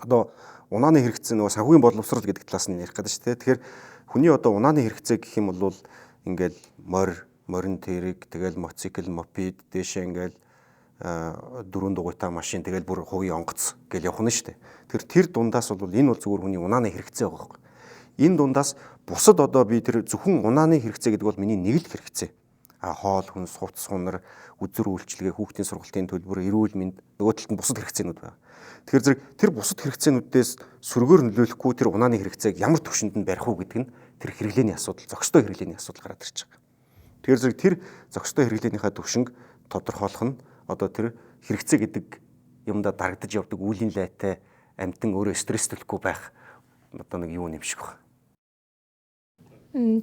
Одоо унааны хэрэгцээ нөгөө санхүүгийн боловсрол гэдэг талаас нь ярих гэдэг шүү дээ. Тэгэхээр хүний одоо унааны хэрэгцээ гэх юм бол ингээл морь, морин тэрэг, тэгэл мотоцикл, мопед, дээшээ ингээл дөрвөн дугуйтай машин, тэгэл бүр хувийн онгоц гэл явах нь шүү дээ. Тэр дундаас бол энэ бол зүгээр хүний унааны хэрэгцээ байгаа байхгүй. Энэ дундаас бусад одоо би тэр зөвхөн унааны хэрэгцээ гэдэг бол миний нэг л хэрэгцээ. А хоол, хүнс, хувцас, хунар, үзэр үйлчилгээ, хүүхдийн сургалтын төлбөр, эрүүл мэнд, нөгөө талд нь бусад хэрэгцээнүүд байна. Тэгэхээр зэрэг тэр бусад хэрэгцээнүүдээс сөргөөр нөлөөлөхгүй тэр унааны хэрэгцээг ямар түвшинд нь барих уу гэдэг нь тэр хэрэглээний асуудал, зохистой хэрэглээний асуудал гараад ирж байгаа. Тэгэхээр зэрэг тэр зохистой хэрэглээнийхээ түвшинг тодорхойлох нь одоо тэр хэрэгцээ гэдэг юмдаа дарагдаж явдаг үүлийн лайтай амтан өөрөө стресс төлөхгүй байх одоо нэг юу юм шиг байна.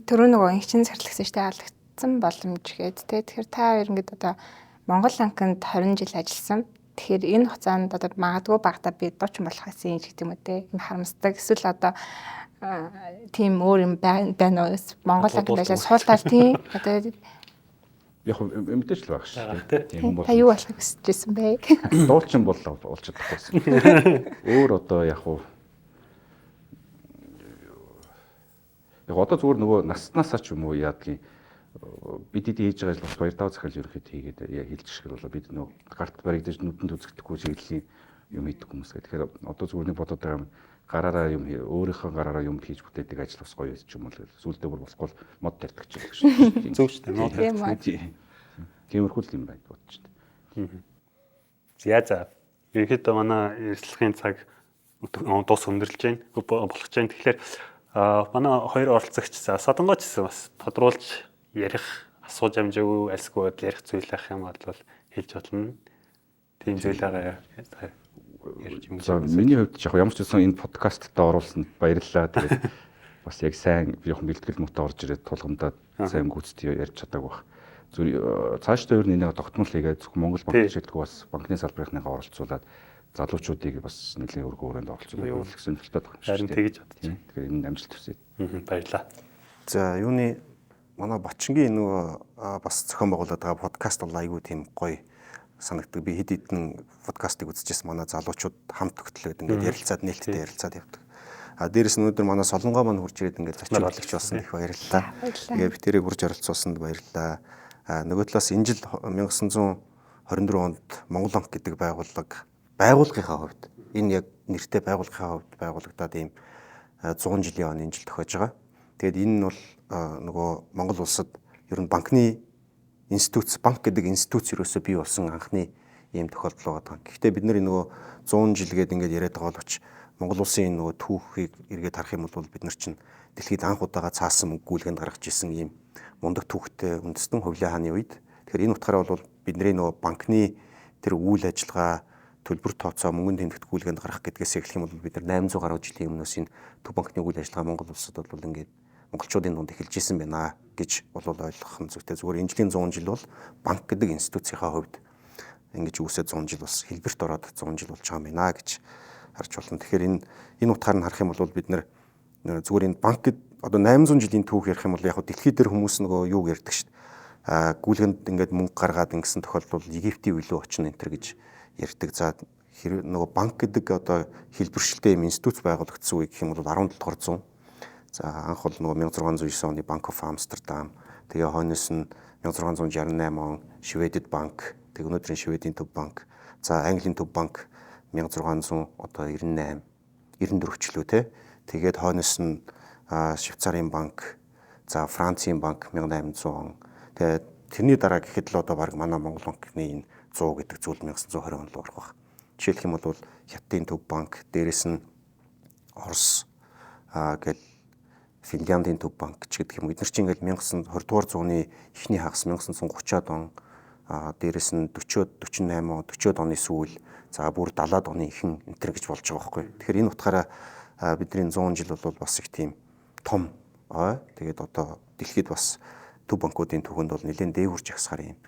Түрүү нөгөө инхчин сарлагсан шүү дээ, алагдсан боломж гээд тэ. Тэгэхээр та хоёр ингээд одоо Монгол банкнд 20 жил ажилласан. Тэгэхээр энэ хугацаанд одоо магадгүй багадаа би дуучин болох байсан юм гэдэг юм уу те. Юм харамсдаг. Эсвэл одоо тийм өөр юм байна уу? Монгол банкнд ажиллаад суултаар тийм одоо яг мэдээж л байх шүү дээ. Тийм бол та юу болохыг хүсэж байсан бэ? Дуулчин бол болж чадахгүйсэн. Өөр одоо яг уу яг одоо зүгээр нөгөө наснаасаа ч юм уу яадгийн бид эдийн хийж байгаа ажил бас баяр даа захиал ерөнхийдөө хийгээд хэлж шиг болоо бид нөгөө гарт баригдаж нүдэнд үзэгдэхгүй чиглэлийн юм хийдэг хүмүүс гэх. Тэгэхээр одоо зүгээр нэг бодоод байгаа юм гараараа юм өөрийнхөө гараараа юм хийж бүтээдэг ажил бас гоё ч юм уу л сүулдэ бүр болохгүй мод тарьдаг ч юм шиг. Зөв шүү дээ. Мод тарьдаг. Тиймэрхүү л юм байна бодож байна. За. Ерөнхийдөө манай ярилцлагын цаг дуус өндөрлж байна. Болох гэж байна. Тэгэхээр манай хоёр оролцогч за Содонгооч гэсэн бас тодруулж ярих асууж амжаагүй альсгүй бодол ярих зүйл ах юм бол хэлж болно. Тийм зүйл байгаа. За миний хувьд яг ямар ч байсан энэ подкастт оруулсанд баярлалаа. Тэгээд бас яг сайн жоохон бэлтгэл муутай орж ирээд тулгамдаад сайн гүйцэтгэж ярьж чадаагүй байх. Зүгээр цаашдаа ер нь энийг тогтмол хийгээд зөвхөн Монгол банк шилдэггүй бас банкны салбарынхаа оролцуулаад залуучуудыг бас нэлээд өргөн өрөөнд оролцуулаад явуулах сонирхолтой байгаа юм шиг. Харин тэгж бодож байна. Тэгэхээр энэ амжилт хүсье. Баярлалаа. За юуны манай Батчингийн нөгөө бас зохион байгуулад байгаа подкаст бол айгүй тийм гоё санагддаг. Би хэд хэдэн подкастыг үзчихсэн. Манай залуучууд хамт төгтлөөд ингээд ярилцаад нээлттэй ярилцаад явдаг. А дээрэс нь өнөөдөр манай Солонгоо маань хурж ирээд ингээд зочин хөтлөгч болсон их баярлалаа. Тэгээ би тэрийг хурж оролцуулсанд баярлалаа. А нөгөө талаас энэ жил 1924 онд Монгол банк гэдэг байгууллага байгууллагынхаа хувьд энэ яг нэртэй байгууллагынхаа хувьд байгуулагдаад ийм 100 жилийн он энэ жил тохиож байгаа. Тэгээд энэ нь бол нөгөө Монгол улсад ер нь банкны институц, банк гэдэг институц ерөөсөө бий болсон анхны ийм тохиолдол байгаа. Гэхдээ бид нөгөө 100 жил гээд ингээд яриад байгаа боловч Монгол улсын энэ нөгөө түүхийг эргээд харах юм бол бид нар чинь дэлхийд анх удаага цаасан мөнгө гүйлгээнд гаргаж исэн ийм мундаг түүхтэй үндэстэн Хувлын хааны үед. Тэгэхээр энэ утгаараа бол бидний нөгөө банкны тэр үйл ажиллагаа төлбөр тооцоо мөнгөнд тэмдэгт гүйлгээнд гаргах гэдгээс эхлэх юм бол бид нар 800 гаруй жилийн өмнөөс энэ төв банкны үйл ажиллагаа Монгол улсад бол ингээд монголчуудын дунд эхэлж исэн байна гэж бол ойлгох нь зүйтэй. Зүгээр энэ жилийн 100 жил бол банк гэдэг институцийнхаа хувьд ингэж үүсээд 100 жил бас хэлбэрт ороод 100 жил болж байгаа юм байна гэж харж болно. Тэгэхээр энэ утгаар нь харах юм бол бид нэр зүгээр энэ банк гэд одоо 800 жилийн түүх ярих юм бол яг дэлхий дээр хүмүүс нөгөө юуг ярьдаг шүү дээ. Гүйлгэнд ингээд мөнгө гаргаад ингэсэн тохиолдол Египтийн илүү очно энэ төр гэж ярьдаг. За, нөгөө банк гэдэг одоо хэлбэршилтэй юм институт байгуулагдсан үе гэх юм бол 17 дугаар зуун. За, анх бол нөгөө 1609 оны Bank of Amsterdam, тэгээ хойноос нь 1668 он Шведэд банк, тэг өнөөдрийн Шведийн төв банк. За, Английн төв банк 1600 одоо 98 94 ч лүү те. Тэгээд хойноос нь Швейцарын банк, за Францын банк 1800 он. Тэгээд тэрний дараа гэхэд л одоо баг манай Монгол банкны энэ 100 гэдэг зүйл 1920 он л орох байх. Жишээлх юм бол Хятадын төв банк, дээрэс нь Орос гэл Финляндийн төв банк ч гэдэг юм. Эдгээр чинь ингээл 1920 дугаар зууны эхний хагас 1930-аад он, дээрэс нь 40-од 48 он, 40-од оны сүүл, за бүр 70-аад оны ихэн энэ төр гэж болж байгаа байхгүй. Тэгэхээр энэ утгаараа бидний 100 жил бол бас их тийм том ой. Тэгээд одоо дэлхийд бас төв банкуудын түүхэнд бол нэлээд дээгүүр жагсахаар юм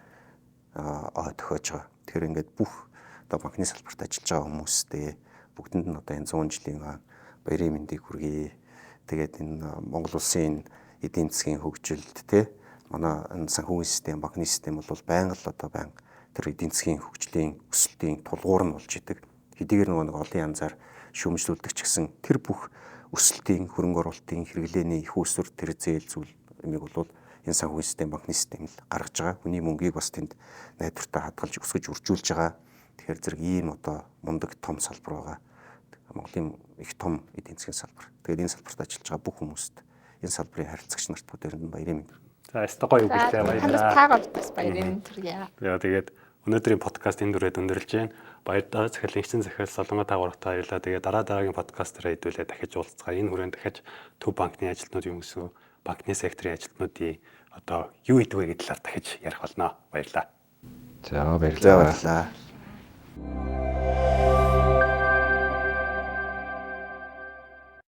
ой тохиож байгаа. Тэгэхээр ингээд бүх одоо банкны салбарт ажиллаж байгаа хүмүүстээ бүгдэнд нь одоо энэ 100 жилийн баярын мэндийг хүргэе. Тэгээд энэ Монгол улсын эдийн засгийн хөгжилд те манай энэ санхүүгийн систем, банкны систем бол байнга л одоо байнга тэр эдийн засгийн хөгжлийн өсөлтийн тулгуур нь болж идэг. Хэдийгээр нөгөө нэг олон янзаар шүүмжлүүлдэг ч гэсэн тэр бүх өсөлтийн, хөрөнгө оруулалтын, хэрэглээний их усүр тэр зээл зүйл юмыг бол энэ санхүүгийн систем, банкны систем л гаргаж байгаа. Хүний мөнгийг бас тэнд найдвартай хадгалж, өсгөж, үржүүлж байгаа. Тэгэхээр зэрэг ийм одоо мундаг том салбар байгаа. Монголын их том эдийн засгийн салбар. Тэгээд энэ салбарт ажиллаж байгаа бүх хүмүүст, энэ салбарын харилцагч нарт бүгдээрэнд нь баярын мэнд. За, ёстой гоё үг хэлээ, баярлалаа. Та гол бас баярын мэнд хүргэе. Яа, тэгээд өнөөдрийн подкаст энэ дүрээд өндөрлж байна. Баярлалаа. Захирал Инчин захирал Солонгоо та гуравтаа баярлалаа. Тэгээд дараа дараагийн подкастаараа хэдүүлээ дахиж уулзцгаая. Энэ хүрээнд дахиж төв банкны ажилтнууд юм гэсэн банкны секторын ажилтнуудын одоо юу хийдэг вэ гэдэг талаар дахиж ярих болно. Баярлалаа. За, баярлалаа. За, баярлалаа.